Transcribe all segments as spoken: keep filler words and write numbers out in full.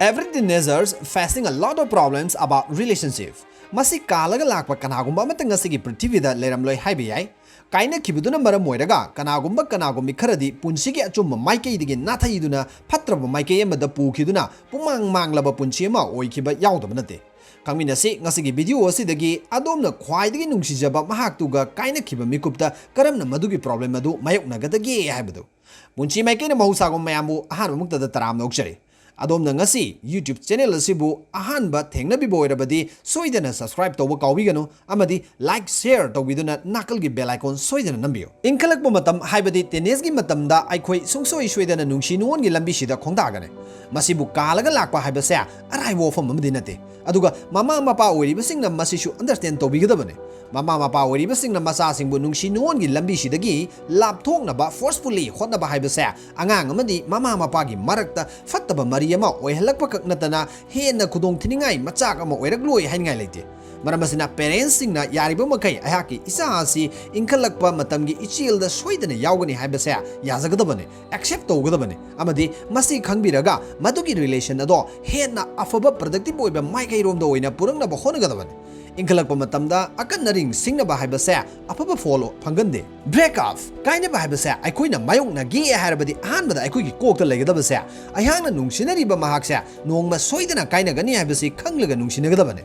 Every teenagers facing a lot of problems about relationship. ꯃꯁꯤ ꯀꯥꯜꯂꯒ ꯂꯥꯛꯄ ꯀꯅꯥꯒꯨꯝꯕ ꯑꯃꯇ ꯉꯁꯤꯒꯤ ꯄ꯭ꯔꯤꯊꯤꯕꯤꯗ ꯂꯩꯔꯝꯂꯣꯏ ꯍꯥꯏꯕ ꯌꯥꯏ꯫ ꯀꯥꯏꯅꯈꯤꯕꯗꯨꯅ ꯃꯔꯝ ꯑꯣꯏꯔꯒ ꯀꯅꯥꯒꯨꯝꯕ ꯀꯅꯥꯒꯨꯝꯕꯤ ꯈꯔꯗꯤ ꯄꯨꯟꯁꯤꯒꯤ ꯑꯆꯨꯝꯕ ꯃꯥꯏꯀꯩꯗꯒꯤ ꯅꯥꯊꯩꯗꯨꯅ ꯐꯠꯇ꯭ꯔꯕ ꯃꯥꯏꯀꯩ ꯑꯃꯗ ꯄꯨꯈꯤꯗꯨꯅ ꯄꯨꯡꯃꯥꯡ ꯃꯥꯡꯂꯕ ꯄꯨꯟꯁꯤ ꯑꯃ ꯑꯣꯏꯈꯤꯕ ꯌꯥꯎꯗꯕ ꯅꯠꯇꯦ꯫ ꯈꯪꯃꯤꯟꯅꯁꯤ ꯉꯁꯤꯒꯤ ꯚꯤꯗꯤꯑꯣ ꯑꯁꯤꯗꯒꯤ ꯑꯗꯣꯝꯅ ꯈ꯭ꯋꯥꯏꯗꯒꯤ ꯅꯨꯡꯁꯤꯖꯕ ꯃꯍꯥꯛꯇꯨꯒ ꯀꯥꯏꯅꯈꯤꯕ ꯃꯤꯀꯨꯞꯇ ꯀꯔꯝꯅ ꯃꯗꯨꯒꯤ ꯄ꯭ꯔꯣꯕ꯭ꯂꯦꯝ ꯑꯗꯨ ꯃꯥꯌꯣꯛꯅꯒꯗꯒꯦ ꯍꯥꯏꯕꯗꯨ꯫ ꯄꯨꯟꯁꯤ ꯃꯥꯏꯀꯩꯅ ꯃꯍꯧꯁꯥꯒꯨꯝ ꯃꯌꯥꯝꯕꯨ ꯑꯍꯥꯟꯕꯃꯛꯇꯗ ꯇꯔꯥꯝꯅ ꯑꯣꯛꯆꯔꯤ꯫ ꯑꯗꯣꯝꯅ ꯉꯁꯤ YouTube ꯆꯦꯅꯦꯜ ꯑꯁꯤꯕꯨ ꯑꯍꯥꯟꯕ ꯊꯦꯡꯅꯕꯤꯕ ꯑꯣꯏꯔꯕꯗꯤ ꯁꯣꯏꯗꯅ subscribe ꯇꯧꯕ ꯀꯥꯎꯕꯤꯒꯅꯨ ꯑꯃꯗꯤ like, share ꯇꯧꯕꯤꯗꯨꯅ ꯅꯥꯀꯜꯒꯤ bell icon ꯁꯣꯏꯗꯅ ꯅꯝꯕꯤꯌꯨ꯫ ꯏꯟꯈꯠꯂꯛꯄ ꯃꯇꯝ ꯍꯥꯏꯕꯗꯤ teenageꯀꯤ ꯃꯇꯝꯗ ꯑꯩꯈꯣꯏ ꯁꯨꯡꯁꯣꯏ ꯁꯣꯏꯗꯅ ꯅꯨꯡꯁꯤ ꯅꯨꯡꯉꯣꯟꯒꯤ ꯂꯝꯕꯤꯁꯤꯗ ꯈꯣꯡꯗꯥꯒꯅꯤ꯫ ꯃꯁꯤꯕꯨ ꯀꯥꯜꯂꯒ ꯂꯥꯛꯄ ꯍꯥꯏꯕꯁꯦ ꯑꯔꯥꯏꯕ ꯋꯥꯐꯝ ꯑꯃꯗꯤ ꯅꯠꯇꯦ꯫ ꯑꯗꯨꯒ ꯃꯃꯥ ꯃꯄꯥ ꯑꯣꯏꯔꯤꯕꯁꯤꯡꯅ ꯃꯁꯤꯁꯨ understand ꯇꯧꯕꯤꯒꯗꯕꯅꯤ꯫ ꯃꯃꯥ ꯃꯄꯥ ꯑꯣꯏꯔꯤꯕꯁꯤꯡꯅ ꯃꯆꯥꯁꯤꯡꯕꯨ ꯅꯨꯡꯁꯤ ꯅꯨꯡꯉꯣꯟꯒꯤ ꯂꯝꯕꯤꯁꯤꯗꯒꯤ ꯂꯥꯞꯊꯣꯛꯅꯕ forcefully ꯍꯣꯠꯅꯕ ꯍꯥꯏꯕꯁꯦ ꯑꯉꯥꯡ ꯑꯃꯗꯤ ꯃꯃꯥ ꯃꯄꯥꯒꯤ ꯃꯔꯛꯇ ꯐꯠꯇꯕ ꯃꯔꯤ ꯑꯃ ꯑꯣꯏꯍꯜꯂꯛꯄꯈꯛ ꯅꯠꯇꯅ ꯍꯦꯟꯅ ꯈꯨꯗꯣꯡꯊꯤꯅꯤꯡꯉꯥꯏ ꯃꯆꯥꯛ ꯑꯃ ꯑꯣꯏꯔꯛꯂꯣꯏ ꯍꯥꯏꯅꯤꯡꯉꯥꯏ ꯂꯩꯇꯦ꯫ ꯃꯔꯝ ꯑꯁꯤꯅ parentsꯁꯤꯡꯅ ꯌꯥꯔꯤꯕ ꯃꯈꯩ ꯑꯩꯍꯥꯛꯀꯤ ꯏꯆꯥ ꯑꯁꯤ ꯏꯟꯈꯠꯂꯛꯄ ꯃꯇꯝꯒꯤ ꯏꯆꯦꯜꯗ ꯁꯣꯏꯗꯅ ꯌꯥꯎꯒꯅꯤ ꯍꯥꯏꯕꯁꯦ ꯌꯥꯖꯒꯗꯕꯅꯤ, accept ꯇꯧꯒꯗꯕꯅꯤ ꯑꯃꯗꯤ ꯃꯁꯤ ꯈꯪꯕꯤꯔꯒ ꯃꯗꯨꯒꯤ relation ꯑꯗꯣ ꯍꯦꯟꯅ ꯑꯐꯕ productive ꯑꯣꯏꯕ ꯃꯥꯏꯀꯩꯔꯣꯝꯗ ꯑꯣꯏꯅ ꯄꯨꯔꯛꯅꯕ ꯍꯣꯠꯅꯒꯗꯕꯅꯤ꯫ ꯏꯟꯈꯠꯂꯛꯄ ꯃꯇꯝꯗ ꯑꯀꯟ ꯑꯔꯤꯡ ꯁꯤꯡꯅꯕ ꯍꯥꯏꯕꯁꯦ ꯑꯐꯕ ꯐꯣꯜ ꯐꯪꯒꯟꯗꯦ꯫ Break up, ꯀꯥꯏꯅꯕ ꯍꯥꯏꯕꯁꯦ ꯑꯩꯈꯣꯏꯅ ꯃꯥꯌꯣꯛꯅꯒꯦ ꯍꯥꯏꯔꯕꯗꯤ ꯑꯍꯥꯟꯕꯗ ꯑꯩꯈꯣꯏꯒꯤ ꯀꯣꯛꯇ ꯂꯩꯒꯗꯕꯁꯦ ꯑꯩꯍꯥꯛꯅ ꯅꯨꯡꯁꯤꯅꯔꯤꯕ ꯃꯍꯥꯛꯁꯦ ꯅꯣꯡꯃ ꯁꯣꯏꯗꯅ ꯀꯥꯏꯅꯒꯅꯤ ꯍꯥꯏꯕꯁꯤ ꯈꯪꯂꯒ ꯅꯨꯡꯁꯤꯅꯒꯗꯕꯅꯤ꯫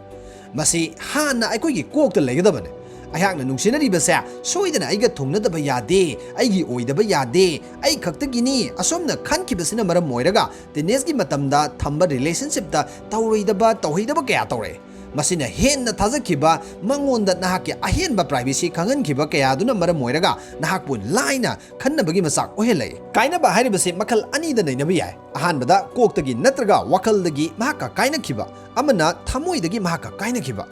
ꯃꯁꯤ ꯍꯥꯟꯅ ꯑꯩꯈꯣꯏꯒꯤ ꯀꯣꯛꯇ ꯂꯩꯒꯗꯕꯅꯤ꯫ ꯑꯩꯍꯥꯛꯅ ꯅꯨꯡꯁꯤꯅꯔꯤꯕꯁꯦ ꯁꯣꯏꯗꯅ ꯑꯩꯒ ꯊꯨꯡꯅꯗꯕ ꯌꯥꯗꯦ, ꯑꯩꯒꯤ ꯑꯣꯏꯗꯕ ꯌꯥꯗꯦ, ꯑꯩ ꯈꯛꯇꯒꯤꯅꯤ, ꯑꯁꯣꯝꯅ ꯈꯟꯈꯤꯕꯁꯤꯅ ꯃꯔꯝ ꯑꯣꯏꯔꯒ teenageꯀꯤ ꯃꯇꯝꯗ ꯊꯝꯕ relationshipꯇ ꯇꯧꯔꯣꯏꯗꯕ, ꯇꯧꯍꯩꯗꯕ ꯀꯌꯥ ꯇꯧꯔꯛꯑꯦ꯫ ꯃꯁꯤꯅ ꯍꯦꯟꯅ ꯊꯥꯖꯈꯤꯕ, ꯃꯉꯣꯟꯗ ꯅꯍꯥꯛꯀꯤ ꯑꯍꯦꯟꯕ privacy ꯈꯪꯍꯟꯈꯤꯕ ꯀꯌꯥꯗꯨꯅ ꯃꯔꯝ ꯑꯣꯏꯔꯒ ꯅꯍꯥꯛꯄꯨ ꯂꯥꯏꯅ ꯈꯟꯅꯕꯒꯤ ꯃꯆꯥꯛ ꯑꯣꯏꯍꯜꯂꯛꯏ꯫ ꯀꯥꯏꯅꯕ ꯍꯥꯏꯔꯤꯕꯁꯤ ꯃꯈꯜ ꯑꯅꯤꯗ ꯅꯩꯅꯕ ꯌꯥꯏ꯫ ꯑꯍꯥꯟꯕꯗ ꯀꯣꯛꯇꯒꯤ ꯅꯠꯇ꯭ꯔꯒ ꯋꯥꯈꯜꯗꯒꯤ ꯃꯍꯥꯛꯀ ꯀꯥꯏꯅꯈꯤꯕ, ꯑꯃꯅ ꯊꯃꯣꯏꯗꯒꯤ ꯃꯍꯥꯛꯀ ꯀꯥꯏꯅꯈꯤꯕ꯫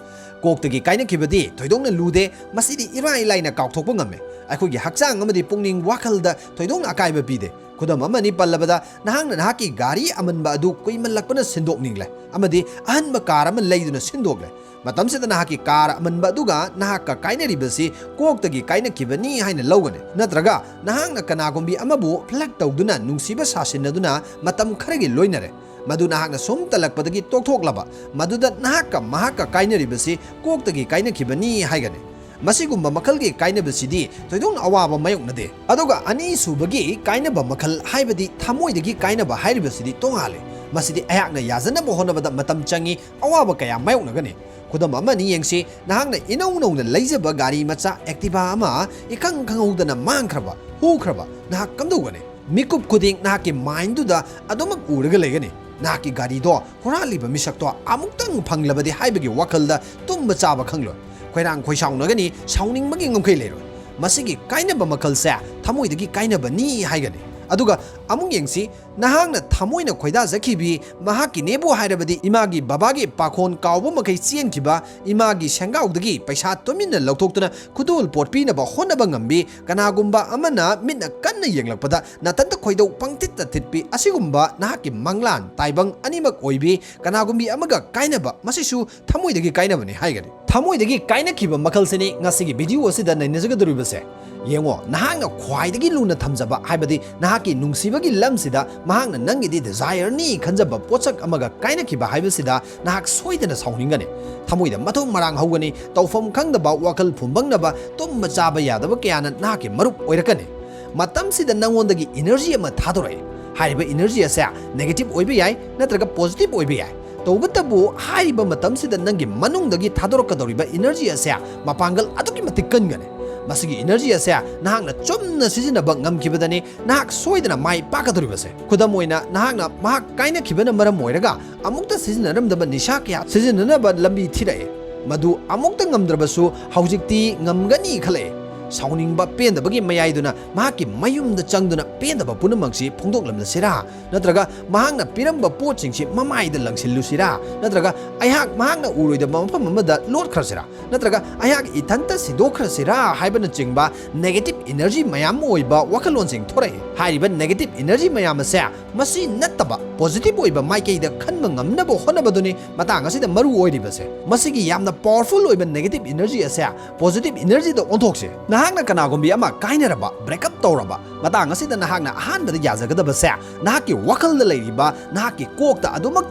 ꯀꯣꯛꯇꯒꯤ ꯀꯥꯏꯅꯈꯤꯕꯗꯤ ꯊꯣꯏꯗꯣꯛꯅ ꯂꯨꯗꯦ, ꯃꯁꯤꯗꯤ ꯏꯔꯥꯏ ꯂꯥꯏꯅ ꯀꯥꯎꯊꯣꯛꯄ ꯉꯝꯃꯤ꯫ ꯑꯩꯈꯣꯏꯒꯤ ꯍꯛꯆꯥꯡ ꯑꯃꯗꯤ ꯄꯨꯛꯅꯤꯡ ꯋꯥꯈꯜꯗ ꯊꯣꯏꯗꯣꯛꯅ ꯑꯀꯥꯏꯕ ꯄꯤꯗꯦ꯫ ꯈꯨꯗꯝ ꯑꯃꯅꯤ ꯄꯜꯂꯕꯗ, ꯅꯍꯥꯛꯅ ꯅꯍꯥꯛꯀꯤ ꯒꯥꯔꯤ ꯑꯃꯟꯕ ꯑꯗꯨ ꯀꯨꯏꯃꯜꯂꯛꯄꯅ ꯁꯤꯟꯗꯣꯛꯅꯤꯡꯂꯦ ꯑꯃꯗꯤ ꯑꯍꯟꯕ ꯀꯥꯔ ꯑꯃ ꯂꯩꯗꯨꯅ ꯁꯤꯟꯗꯣꯛꯂꯦ꯫ ꯃꯇꯝꯁꯤꯗ ꯅꯍꯥꯛꯀꯤ ꯀꯥꯔ ꯑꯃꯟꯕ ꯑꯗꯨꯒ ꯅꯍꯥꯛꯀ ꯀꯥꯏꯅꯔꯤꯕꯁꯤ ꯀꯣꯛꯇꯒꯤ ꯀꯥꯏꯅꯈꯤꯕꯅꯤ ꯍꯥꯏꯅ ꯂꯧꯒꯅꯤ, ꯅꯠꯇ꯭ꯔꯒ ꯅꯍꯥꯛꯅ ꯀꯅꯥꯒꯨꯝꯕꯤ ꯑꯃꯕꯨ flirt ꯇꯧꯗꯨꯅ ꯅꯨꯡꯁꯤꯕ ꯁꯥꯁꯤꯟꯅꯗꯨꯅ ꯃꯇꯝ ꯈꯔꯒꯤ ꯂꯣꯏꯅꯔꯦ꯫ ꯃꯗꯨ ꯅꯍꯥꯛꯅ ꯁꯨꯝ ꯇꯜꯂꯛꯄꯗꯒꯤ ꯇꯣꯛꯊꯣꯛꯂꯕ, ꯃꯗꯨꯗ ꯅꯍꯥꯛꯀ ꯃꯍꯥꯛꯀ ꯀꯥꯏꯅꯔꯤꯕꯁꯤ ꯀꯣꯛꯇꯒꯤ ꯀꯥꯏꯅꯈꯤꯕꯅꯤ ꯍꯥꯏꯒꯅꯤ꯫ ꯃꯁꯤꯒꯨꯝꯕ ꯃꯈꯜꯒꯤ ꯀꯥꯏꯅꯕꯁꯤꯗꯤ ꯊꯣꯏꯗꯣꯛꯅ ꯑꯋꯥꯕ ꯃꯥꯌꯣꯛꯅꯗꯦ꯫ ꯑꯗꯨꯒ ꯑꯅꯤꯁꯨꯕꯒꯤ ꯀꯥꯏꯅꯕ ꯃꯈꯜ, ꯍꯥꯏꯕꯗꯤ ꯊꯃꯣꯏꯗꯒꯤ ꯀꯥꯏꯅꯕ ꯍꯥꯏꯔꯤꯕꯁꯤꯗꯤ ꯇꯣꯉꯥꯜꯂꯤ꯫ ꯃꯁꯤꯗꯤ ꯑꯩꯍꯥꯛꯅ ꯌꯥꯖꯅꯕ ꯍꯣꯠꯅꯕꯗ ꯃꯇꯝ ꯆꯪꯏ, ꯑꯋꯥꯕ ꯀꯌꯥ ꯃꯥꯌꯣꯛꯅꯒꯅꯤ꯫ ꯈꯨꯗꯝ ꯑꯃꯅꯤ ꯌꯦꯡꯁꯤ, ꯅꯍꯥꯛꯅ ꯏꯅꯧ ꯅꯧꯅ ꯂꯩꯖꯕ ꯒꯥꯔꯤ ꯃꯆꯥ Activa ꯑꯃ ꯏꯈꯪ ꯈꯪꯍꯧꯗꯅ ꯃꯥꯡꯈ꯭ꯔꯕ, ꯍꯨꯈ꯭ꯔꯕ, ꯅꯍꯥꯛ ꯀꯝꯗꯧꯒꯅꯤ? ꯃꯤꯀꯨꯞ ꯈꯨꯗꯤꯡ ꯅꯍꯥꯛꯀꯤ mindꯗꯨꯗ ꯑꯗꯨꯃꯛ ꯎꯔꯒ ꯂꯩꯒꯅꯤ꯫ ꯅꯍꯥꯛꯀꯤ ꯒꯥꯔꯤꯗꯣ ꯍꯨꯔꯥꯜꯂꯤꯕ ꯃꯤꯁꯛꯇꯣ ꯑꯃꯨꯛꯇꯪ ꯐꯪꯂꯕꯗꯤ ꯍꯥꯏꯕꯒꯤ ꯋꯥꯈꯜꯗ ꯇꯨꯝꯕ ꯆꯥꯕ ꯈꯪꯂꯣꯏ꯫ ꯈꯣꯏꯔꯥꯡ ꯈꯣꯏꯁꯥꯎꯅꯒꯅꯤ, ꯁꯥꯎꯅꯤꯡꯕꯒꯤ ꯉꯝꯈꯩ ꯂꯩꯔꯣꯏ꯫ ꯃꯁꯤꯒꯤ ꯀꯥꯏꯅꯕ ꯃꯈꯜꯁꯦ ꯊꯃꯣꯏꯗꯒꯤ ꯀꯥꯏꯅꯕꯅꯤ ꯍꯥꯏꯒꯅꯤ꯫ ꯑꯗꯨꯒ ꯑꯃꯨꯛ ꯌꯦꯡꯁꯤ, ꯅꯍꯥꯛꯅ ꯊꯃꯣꯏꯅ ꯈꯣꯏꯗꯥꯖꯈꯤꯕꯤ, ꯃꯍꯥꯛꯀꯤꯅꯦꯕꯨ ꯍꯥꯏꯔꯕꯗꯤ ꯏꯃꯥꯒꯤ ꯕꯕꯥꯒꯤ ꯄꯥꯈꯣꯟ ꯀꯥꯎꯕ ꯃꯈꯩ ꯆꯦꯟꯈꯤꯕ, ꯏꯃꯥꯒꯤ ꯁꯦꯡꯒꯥꯎꯗꯒꯤ ꯄꯩꯁꯥ ꯇꯨꯃꯤꯟꯅ ꯂꯧꯊꯣꯛꯇꯨꯅ ꯈꯨꯗꯣꯜ ꯄꯣꯠ ꯄꯤꯅꯕ ꯍꯣꯠꯅꯕ ꯉꯝꯕꯤ, ꯀꯅꯥꯒꯨꯝꯕ ꯑꯃꯅ ꯃꯤꯠꯅ ꯀꯟꯅ ꯌꯦꯡꯂꯛꯄꯗ ꯅꯥꯇꯟꯗ ꯈꯣꯏꯗꯧ ꯄꯪꯊꯤꯠꯇ ꯊꯤꯠꯄꯤ, ꯑꯁꯤꯒꯨꯝꯕ ꯅꯍꯥꯛꯀꯤ ꯃꯪꯂꯥꯟ ꯇꯥꯏꯕꯪ ꯑꯅꯤꯃꯛ ꯑꯣꯏꯕꯤ, ꯀꯅꯥꯒꯨꯝꯕꯤ ꯑꯃꯒ ꯀꯥꯏꯅꯕ, ꯃꯁꯤꯁꯨ ꯊꯃꯣꯏꯗꯒꯤ ꯀꯥꯏꯅꯕꯅꯤ ꯍꯥꯏꯒꯅꯤ꯫ ꯊꯃꯣꯏꯗꯒꯤ ꯀꯥꯏꯅꯈꯤꯕ ꯃꯈꯜꯁꯤꯅꯤ ꯉꯁꯤꯒꯤ video ꯑꯁꯤꯗ ꯅꯩꯅꯖꯒꯗꯧꯔꯤꯕꯁꯦ꯫ ꯌꯦꯡꯉꯣ, ꯅꯍꯥꯛꯅ ꯈ꯭ꯋꯥꯏꯗꯒꯤ ꯂꯨꯅ ꯊꯝꯖꯕ, ꯍꯥꯏꯕꯗꯤ ꯅꯍꯥꯛꯀꯤ ꯅꯨꯡꯁꯤꯕꯒꯤ ꯂꯝꯁꯤꯗ ꯃꯍꯥꯛꯅ ꯅꯪꯒꯤꯗꯤ desireꯅꯤ ꯈꯟꯖꯕ ꯄꯣꯠꯁꯛ ꯑꯃꯒ ꯀꯥꯏꯅꯈꯤꯕ ꯍꯥꯏꯕꯁꯤꯗ ꯅꯍꯥꯛ ꯁꯣꯏꯗꯅ ꯁꯥꯎꯅꯤꯡꯒꯅꯤ꯫ ꯊꯃꯣꯏꯗ ꯃꯊꯧ ꯃꯔꯥꯡ ꯍꯧꯒꯅꯤ, ꯇꯧꯐꯝ ꯈꯪꯗꯕ, ꯋꯥꯈꯜ ꯐꯨꯝꯕꯪꯅꯕ, ꯇꯨꯝꯕ ꯆꯥꯕ ꯌꯥꯗꯕ ꯀꯌꯥꯅ ꯅꯍꯥꯛꯀꯤ ꯃꯔꯨꯞ ꯑꯣꯏꯔꯛꯀꯅꯤ꯫ ꯃꯇꯝꯁꯤꯗ ꯅꯉꯣꯟꯗꯒꯤ energy ꯑꯃ ꯊꯥꯗꯣꯔꯛꯏ꯫ ꯍꯥꯏꯔꯤꯕ energy ꯑꯁꯦ negative ꯑꯣꯏꯕ ꯌꯥꯏ, ꯅꯠꯇ꯭ꯔꯒ positive ꯑꯣꯏꯕ ꯌꯥꯏ꯫ ꯇꯧꯕꯇꯕꯨ, ꯍꯥꯏꯔꯤꯕ ꯃꯇꯝꯁꯤꯗ ꯅꯪꯒꯤ ꯃꯅꯨꯡꯗꯒꯤ ꯊꯥꯗꯣꯔꯛꯀꯗꯧꯔꯤꯕ energy ꯑꯁꯦ ꯃꯄꯥꯡꯒꯜ ꯑꯗꯨꯛꯀꯤ ꯃꯇꯤꯛ ꯀꯟꯒꯅꯤ꯫ ꯃꯁꯤꯒꯤ energy ꯑꯁꯦ ꯅꯍꯥꯛꯅ ꯆꯨꯝꯅ ꯁꯤꯖꯤꯟꯅꯕ ꯉꯝꯈꯤꯕꯗꯅꯤ ꯅꯍꯥꯛ ꯁꯣꯏꯗꯅ ꯃꯥꯏ ꯄꯥꯛꯀꯗꯧꯔꯤꯕꯁꯦ꯫ ꯈꯨꯗꯝ ꯑꯣꯏꯅ, ꯅꯍꯥꯛꯅ ꯃꯍꯥꯛ ꯀꯥꯏꯅꯈꯤꯕꯅ ꯃꯔꯝ ꯑꯣꯏꯔꯒ ꯑꯃꯨꯛꯇ ꯁꯤꯖꯤꯟꯅꯔꯝꯗꯕ ꯅꯤꯁꯥ ꯀꯌꯥ ꯁꯤꯖꯤꯟꯅꯅꯕ ꯂꯝꯕꯤ ꯊꯤꯔꯛꯑꯦ꯫ ꯃꯗꯨ ꯑꯃꯨꯛꯇ ꯉꯝꯗ꯭ꯔꯕꯁꯨ ꯍꯧꯖꯤꯛꯇꯤ ꯉꯝꯒꯅꯤ ꯈꯜꯂꯛꯑꯦ꯫ ꯁꯥꯎꯅꯤꯡꯕ, ꯄꯦꯟꯗꯕꯒꯤ ꯃꯌꯥꯏꯗꯨꯅ ꯃꯍꯥꯛꯀꯤ ꯃꯌꯨꯝꯗ ꯆꯪꯗꯨꯅ ꯄꯦꯟꯗꯕ ꯄꯨꯝꯅꯃꯛꯁꯤ ꯐꯣꯡꯗꯣꯛꯂꯝꯂꯁꯤꯔꯥ? ꯅꯠꯇ꯭ꯔꯒ ꯃꯍꯥꯛꯅ ꯄꯤꯔꯝꯕ ꯄꯣꯠꯁꯤꯡꯁꯤ ꯃꯃꯥꯏꯗ ꯂꯪꯁꯤꯜꯂꯨꯁꯤꯔꯥ? ꯅꯠꯇ꯭ꯔꯒ ꯑꯩꯍꯥꯛ ꯃꯍꯥꯛꯅ ꯎꯔꯣꯏꯗꯕ ꯃꯐꯝ ꯑꯃꯗ ꯂꯣꯠꯈ꯭ꯔꯁꯤꯔꯥ? ꯅꯠꯇ꯭ꯔꯒ ꯑꯩꯍꯥꯛ ꯏꯊꯟꯇ ꯁꯤꯗꯣꯛꯈ꯭ꯔꯁꯤꯔꯥ ꯍꯥꯏꯕꯅꯆꯤꯡꯕ negative energy ꯃꯌꯥꯝ ꯑꯣꯏꯕ ꯋꯥꯈꯜꯂꯣꯟꯁꯤꯡ ꯊꯣꯔꯛꯏ꯫ ꯍꯥꯏꯔꯤꯕ negative energy ꯃꯌꯥꯝ ꯑꯁꯦ ꯃꯁꯤ ꯅꯠꯇꯕ positive ꯑꯣꯏꯕ ꯃꯥꯏꯀꯩꯗ ꯈꯟꯕ ꯉꯝꯅꯕ ꯍꯣꯠꯅꯕꯗꯨꯅꯤ ꯃꯇꯥꯡ ꯑꯁꯤꯗ ꯃꯔꯨ ꯑꯣꯏꯔꯤꯕꯁꯦ꯫ ꯃꯁꯤꯒꯤ ꯌꯥꯝꯅ powerful ꯑꯣꯏꯕ negative energy ꯑꯁꯦ positive energyꯗ ꯑꯣꯟꯊꯣꯛꯁꯦ꯫ ꯅꯍꯥꯛꯅ ꯀꯅꯥꯒꯨꯝꯕꯤ ꯑꯃ ꯀꯥꯏꯅꯔꯕ, breakup ꯇꯧꯔꯕ ꯃꯇꯥꯡ ꯑꯁꯤꯗ ꯅꯍꯥꯛꯅ ꯑꯍꯥꯟꯕꯗ ꯌꯥꯖꯒꯗꯕꯁꯦ, ꯅꯍꯥꯛꯀꯤ ꯋꯥꯈꯜꯗ ꯂꯩꯔꯤꯕ, ꯅꯍꯥꯛꯀꯤ ꯀꯣꯛꯇ ꯑꯗꯨꯃꯛ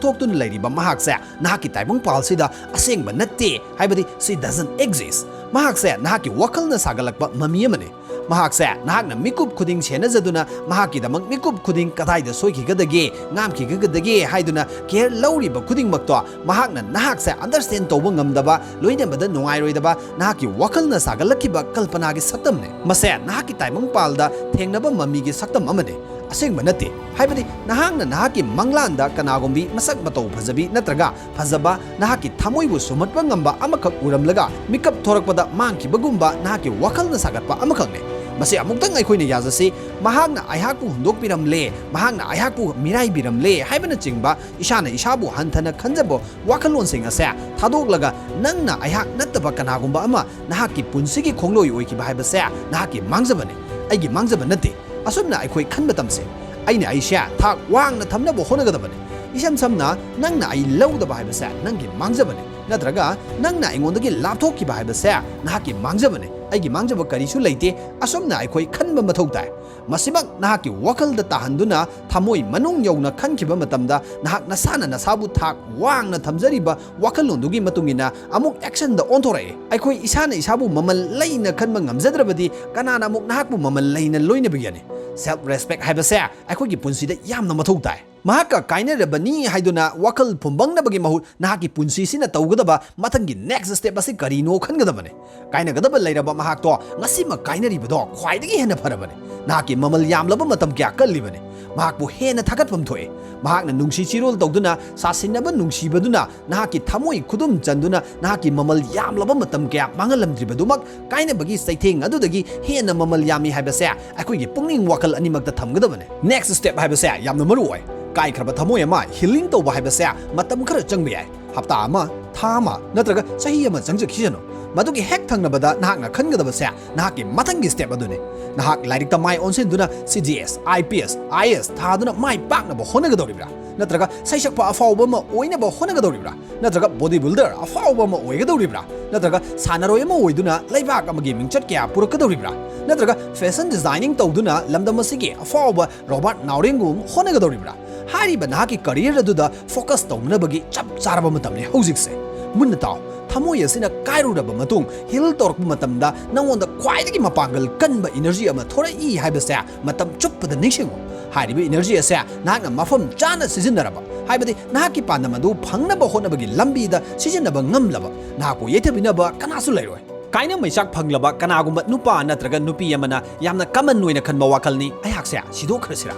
ꯊꯣꯛꯇꯨꯅ ꯂꯩꯔꯤꯕ ꯃꯍꯥꯛꯁꯦ ꯅꯍꯥꯛꯀꯤ ꯇꯥꯏꯕꯪꯄꯥꯜꯁꯤꯗ ꯑꯁꯦꯡꯕ ꯅꯠꯇꯦ, ꯍꯥꯏꯕꯗꯤ she doesn't exist꯫ ꯃꯍꯥꯛꯁꯦ ꯅꯍꯥꯛꯀꯤ ꯋꯥꯈꯜꯅ ꯁꯥꯒꯠꯂꯛꯄ ꯃꯃꯤ ꯑꯃꯅꯤ꯫ ꯃꯍꯥꯛꯁꯦ ꯅꯍꯥꯛꯅ ꯃꯤꯀꯨꯞ ꯈꯨꯗꯤꯡ ꯁꯦꯟꯅꯖꯗꯨꯅ ꯃꯍꯥꯛꯀꯤꯗꯃꯛ ꯃꯤꯀꯨꯞ ꯈꯨꯗꯤꯡ ꯀꯗꯥꯏꯗ ꯁꯣꯏꯈꯤꯒꯗꯒꯦ, ꯉꯥꯝꯈꯤꯒꯗꯒꯦ ꯍꯥꯏꯗꯨꯅ care ꯂꯧꯔꯤꯕ ꯈꯨꯗꯤꯡꯃꯛꯇꯣ ꯃꯍꯥꯛꯅ ꯅꯍꯥꯛꯁꯦ understand ꯇꯧꯕ ꯉꯝꯗꯕ, ꯂꯣꯏꯅꯕꯗ ꯅꯨꯡꯉꯥꯏꯔꯣꯏꯗꯕ ꯅꯍꯥꯛꯀꯤ ꯋꯥꯈꯜꯅ ꯁꯥꯒꯠꯂꯛꯈꯤꯕ ꯀꯜꯄꯅꯥꯒꯤ ꯁꯛꯇꯝꯅꯤ꯫ ꯃꯁꯦ ꯅꯍꯥꯛꯀꯤ ꯇꯥꯏꯕꯪꯄꯥꯜꯗ ꯊꯦꯡꯅꯕ ꯃꯃꯤꯒꯤ ꯁꯛꯇꯝ ꯑꯃꯅꯤ, ꯑꯁꯦꯡꯕ ꯅꯠꯇꯦ꯫ ꯍꯥꯏꯕꯗꯤ ꯅꯍꯥꯛꯅ ꯅꯍꯥꯛꯀꯤ ꯃꯪꯂꯥꯟꯗ ꯀꯅꯥꯒꯨꯝꯕꯤ ꯃꯁꯛ ꯃꯇꯧ ꯐꯖꯕꯤ ꯅꯠꯇ꯭ꯔꯒ ꯐꯖꯕ, ꯅꯍꯥꯛꯀꯤ ꯊꯃꯣꯏꯕꯨ ꯁꯨꯝꯍꯠꯄ ꯉꯝꯕ ꯑꯃꯈꯛ ꯎꯔꯝꯂꯒ ꯃꯤꯀꯞ ꯊꯣꯔꯛꯄꯗ ꯃꯥꯡꯈꯤꯕꯒꯨꯝꯕ ꯅꯍꯥꯛꯀꯤ ꯋꯥꯈꯜꯅ ꯁꯥꯒꯠꯄ ꯑꯃꯈꯛꯅꯤ꯫ ꯃꯁꯤ ꯑꯃꯨꯛꯇꯪ ꯑꯩꯈꯣꯏꯅ ꯌꯥꯖꯁꯤ, "ꯃꯍꯥꯛꯅ ꯑꯩꯍꯥꯛꯄꯨ ꯍꯨꯟꯗꯣꯛꯄꯤꯔꯝꯂꯦ, ꯃꯍꯥꯛꯅ ꯑꯩꯍꯥꯛꯄꯨ ꯃꯤꯔꯥꯏꯕꯤꯔꯝꯂꯦ" ꯍꯥꯏꯕꯅꯆꯤꯡꯕ ꯏꯁꯥꯅ ꯏꯁꯥꯕꯨ ꯍꯟꯊꯅ ꯈꯟꯖꯕ ꯋꯥꯈꯜꯂꯣꯟꯁꯤꯡ ꯑꯁꯦ ꯊꯥꯗꯣꯛꯂꯒ ꯅꯪꯅ ꯑꯩꯍꯥꯛ ꯅꯠꯇꯕ ꯀꯅꯥꯒꯨꯝꯕ ꯑꯃ ꯅꯍꯥꯛꯀꯤ ꯄꯨꯟꯁꯤꯒꯤ ꯈꯣꯡꯂꯣꯏ ꯑꯣꯏꯈꯤꯕ ꯍꯥꯏꯕꯁꯦ ꯅꯍꯥꯛꯀꯤ ꯃꯥꯡꯖꯕꯅꯤ, ꯑꯩꯒꯤ ꯃꯥꯡꯖꯕ ꯅꯠꯇꯦ꯫ ꯑꯁꯨꯝꯅ ꯑꯩꯈꯣꯏ ꯈꯟꯕ ꯇꯝꯁꯤ꯫ ꯑꯩꯅ ꯑꯩꯁꯦ ꯊꯥꯛ ꯋꯥꯡꯅ ꯊꯝꯅꯕ ꯍꯣꯠꯅꯒꯗꯕꯅꯤ꯫ ꯏꯁꯝ ꯁꯝꯅ, ꯅꯪꯅ ꯑꯩ ꯂꯧꯗꯕ ꯍꯥꯏꯕꯁꯦ ꯅꯪꯒꯤ ꯃꯥꯡꯖꯕꯅꯤ, ꯅꯠꯇ꯭ꯔꯒ ꯅꯪꯅ ꯑꯩꯉꯣꯟꯗꯒꯤ ꯂꯥꯞꯊꯣꯛꯈꯤꯕ ꯍꯥꯏꯕꯁꯦ ꯅꯍꯥꯛꯀꯤ ꯃꯥꯡꯖꯕꯅꯤ꯫ ꯑꯩꯒꯤ ꯃꯥꯡꯖꯕ ꯀꯔꯤꯁꯨ ꯂꯩꯇꯦ꯫ ꯑꯁꯨꯝꯅ ꯑꯩꯈꯣꯏ ꯈꯟꯕ ꯃꯊꯧ ꯇꯥꯏ꯫ ꯃꯁꯤꯃꯛ ꯅꯍꯥꯛꯀꯤ ꯋꯥꯈꯜꯗ ꯇꯥꯍꯟꯗꯨꯅ ꯊꯃꯣꯏ ꯃꯅꯨꯡ ꯌꯧꯅ ꯈꯟꯈꯤꯕ ꯃꯇꯝꯗ ꯅꯍꯥꯛ ꯅꯁꯥꯅ ꯅꯁꯥꯕꯨ ꯊꯥꯛ ꯋꯥꯡꯅ ꯊꯝꯖꯔꯤꯕ ꯋꯥꯈꯜꯂꯣꯟꯗꯨꯒꯤ ꯃꯇꯨꯡ ꯏꯟꯅ ꯑꯃꯨꯛ actionꯗ ꯑꯣꯟꯊꯣꯔꯛꯏ꯫ ꯑꯩꯈꯣꯏ ꯏꯁꯥꯅ ꯏꯁꯥꯕꯨ ꯃꯃꯜ ꯂꯩꯅ ꯈꯟꯕ ꯉꯝꯖꯗ꯭ꯔꯕꯗꯤ ꯀꯅꯥꯅ ꯑꯃꯨꯛ ꯅꯍꯥꯛꯄꯨ ꯃꯃꯜ ꯂꯩꯅ ꯂꯣꯏꯅꯕꯤꯒꯅꯤ? Self respect ꯍꯥꯏꯕꯁꯦ ꯑꯩꯈꯣꯏꯒꯤ ꯄꯨꯟꯁꯤꯗ ꯌꯥꯝꯅ ꯃꯊꯧ ꯇꯥꯏ꯫ ꯃꯍꯥꯛꯀ ꯀꯥꯏꯅꯔꯕꯅꯤ ꯍꯥꯏꯗꯨꯅ ꯋꯥꯈꯜ ꯐꯨꯝꯕꯪꯅꯕꯒꯤ ꯃꯍꯨꯠ ꯅꯍꯥꯛꯀꯤ ꯄꯨꯟꯁꯤꯁꯤꯅ ꯇꯧꯒꯗꯕ ꯃꯊꯪꯒꯤ next step ꯑꯁꯤ ꯀꯔꯤꯅꯣ ꯈꯟꯒꯗꯕꯅꯤ꯫ ꯀꯥꯏꯅꯒꯗꯕ ꯂꯩꯔꯕ ꯃꯍꯥꯛꯇꯣ ꯉꯁꯤꯃꯛ ꯀꯥꯏꯅꯔꯤꯕꯗꯣ ꯈ꯭ꯋꯥꯏꯗꯒꯤ ꯍꯦꯟꯅ ꯐꯔꯕꯅꯤ꯫ ꯅꯍꯥꯛꯀꯤ ꯃꯃꯜ ꯌꯥꯝꯂꯕ ꯃꯇꯝ ꯀꯌꯥ ꯀꯜꯂꯤꯕꯅꯤ꯫ ꯃꯍꯥꯛꯄꯨ ꯍꯦꯟꯅ ꯊꯥꯒꯠꯐꯝ ꯊꯣꯛꯏ꯫ ꯃꯍꯥꯛꯅ ꯅꯨꯡꯁꯤ ꯆꯤꯔꯣꯜ ꯇꯧꯗꯨꯅ ꯁꯥꯁꯤꯟꯅꯕ ꯅꯨꯡꯁꯤꯕꯗꯨꯅ ꯅꯍꯥꯛꯀꯤ ꯊꯃꯣꯏ ꯈꯨꯗꯨꯝ ꯆꯟꯗꯨꯅ ꯅꯍꯥꯛꯀꯤ ꯃꯃꯜ ꯌꯥꯝꯂꯕ ꯃꯇꯝ ꯀꯌꯥ ꯃꯥꯡꯍꯜꯂꯝꯗ꯭ꯔꯤꯕꯗꯨꯃꯛ ꯀꯥꯏꯅꯕꯒꯤ ꯆꯩꯊꯦꯡ ꯑꯗꯨꯗꯒꯤ ꯍꯦꯟꯅ ꯃꯃꯜ ꯌꯥꯝꯃꯤ ꯍꯥꯏꯕꯁꯦ ꯑꯩꯈꯣꯏꯒꯤ ꯄꯨꯛꯅꯤꯡ ꯋꯥꯈꯜ ꯑꯅꯤꯃꯛꯇ ꯊꯝꯒꯗꯕꯅꯤ꯫ Next step ꯍꯥꯏꯕꯁꯦ ꯌꯥꯝꯅ ꯃꯔꯨ ꯑꯣꯏ꯫ ꯀꯥꯏꯈ꯭ꯔꯕ ꯊꯃꯣꯏ ꯑꯃ healing ꯇꯧꯕ ꯍꯥꯏꯕꯁꯦ ꯃꯇꯝ ꯈꯔ ꯆꯪꯕ ꯌꯥꯏ꯫ ꯍꯞꯇꯥ ꯑꯃ, ꯊꯥ ꯑꯃ, ꯅꯠꯇ꯭ꯔꯒ ꯆꯍꯤ ꯑꯃ ꯆꯪꯖꯈꯤꯁꯅꯨ꯫ ꯃꯗꯨꯒꯤ ꯍꯦꯛ ꯊꯪꯅꯕꯗ ꯅꯍꯥꯛꯅ ꯈꯟꯒꯗꯕꯁꯦ ꯅꯍꯥꯛꯀꯤ ꯃꯊꯪꯒꯤ step ꯑꯗꯨꯅꯤ꯫ ꯅꯍꯥꯛ ꯂꯥꯏꯔꯤꯛꯇ ꯃꯥꯏ ꯑꯣꯟꯁꯤꯟꯗꯨꯅ C G S, I P S, I A S ꯊꯥꯗꯨꯅ ꯃꯥꯏ ꯄꯥꯛꯅꯕ ꯍꯣꯠꯅꯒꯗꯧꯔꯤꯕ꯭ꯔꯥ? ꯅꯠꯇ꯭ꯔꯒ ꯁꯩꯁꯛꯄ ꯑꯐꯥꯎꯕ ꯑꯃ ꯑꯣꯏꯅꯕ ꯍꯣꯠꯅꯒꯗꯧꯔꯤꯕ꯭ꯔꯥ? ꯅꯠꯇ꯭ꯔꯒ ꯕꯣꯗꯤ ꯕꯤꯜꯗꯔ ꯑꯐꯥꯎꯕ ꯑꯃ ꯑꯣꯏꯒꯗꯧꯔꯤꯕ꯭ꯔꯥ? ꯅꯠꯇ꯭ꯔꯒ ꯁꯥꯟꯅꯔꯣꯏ ꯑꯃ ꯑꯣꯏꯗꯨꯅ ꯂꯩꯕꯥꯛ ꯑꯃꯒꯤ ꯃꯤꯡꯆꯠ ꯀꯌꯥ ꯄꯨꯔꯛꯀꯗꯧꯔꯤꯕ꯭ꯔꯥ? ꯅꯠꯇ꯭ꯔꯒ ꯐꯦꯁꯟ ꯗꯤꯖꯥꯏꯅꯤꯡ ꯇꯧꯗꯨꯅ ꯂꯝꯗꯝ ꯑꯁꯤꯒꯤ ꯑꯐꯥꯎꯕ ꯔꯣꯕꯥꯔꯠ ꯅꯥꯎꯔꯦꯝꯒꯨꯝ ꯍꯣꯠꯅꯒꯗꯧꯔꯤꯕ꯭ꯔꯥ? ꯍꯥꯏꯔꯤꯕ ꯅꯍꯥꯛꯀꯤ ꯀꯔꯤꯌꯔ ꯑꯗꯨꯗ ꯐꯣꯀꯁ ꯇꯧꯅꯅꯕꯒꯤ ꯆꯞ ꯆꯥꯔꯕ ꯃꯇꯝꯅꯤ ꯍꯧꯖꯤꯛꯁꯦ꯫ ꯃꯨꯟꯅ ꯇꯥꯎ, ꯊꯃꯣꯏ ꯑꯁꯤꯅ ꯀꯥꯏꯔꯨꯔꯕ ꯃꯇꯨꯡ ꯍꯤꯜ ꯇꯧꯔꯛꯄ ꯃꯇꯝꯗ ꯅꯉꯣꯟꯗ ꯈ꯭ꯋꯥꯏꯗꯒꯤ ꯃꯄꯥꯡꯒꯜ ꯀꯟꯕ ꯏꯅꯔꯖꯤ ꯑꯃ ꯊꯣꯔꯛꯏ ꯍꯥꯏꯕꯁꯦ ꯃꯇꯝ ꯆꯨꯞꯄꯗ ꯅꯤꯡꯁꯤꯡꯉꯨ꯫ ꯍꯥꯏꯔꯤꯕ ꯏꯅꯔꯖꯤ ꯑꯁꯦ ꯅꯍꯥꯛꯅ ꯃꯐꯝ ꯆꯥꯅ ꯁꯤꯖꯤꯟꯅꯔꯕ, ꯍꯥꯏꯕꯗꯤ ꯅꯍꯥꯛꯀꯤ ꯄꯥꯟꯗꯝ ꯑꯗꯨ ꯐꯪꯅꯕ ꯍꯣꯠꯅꯕꯒꯤ ꯂꯝꯕꯤꯗ ꯁꯤꯖꯤꯟꯅꯕ ꯉꯝꯂꯕ, ꯅꯍꯥꯛꯄꯨ ꯌꯩꯊꯕꯤꯅꯕ ꯀꯅꯥꯁꯨ ꯂꯩꯔꯣꯏ꯫ ꯀꯥꯏꯅ ꯃꯩꯆꯥꯛ ꯐꯪꯂꯕ ꯀꯅꯥꯒꯨꯝꯕ ꯅꯨꯄꯥ ꯅꯠꯇ꯭ꯔꯒ ꯅꯨꯄꯤ ꯑꯃꯅ ꯌꯥꯝꯅ ꯀꯃꯟ ꯑꯣꯏꯅ ꯈꯟꯕ ꯋꯥꯈꯜꯅꯤ, "ꯑꯩꯍꯥꯛꯁꯦ ꯁꯤꯗꯣꯛꯈ꯭ꯔꯁꯤꯔꯥ?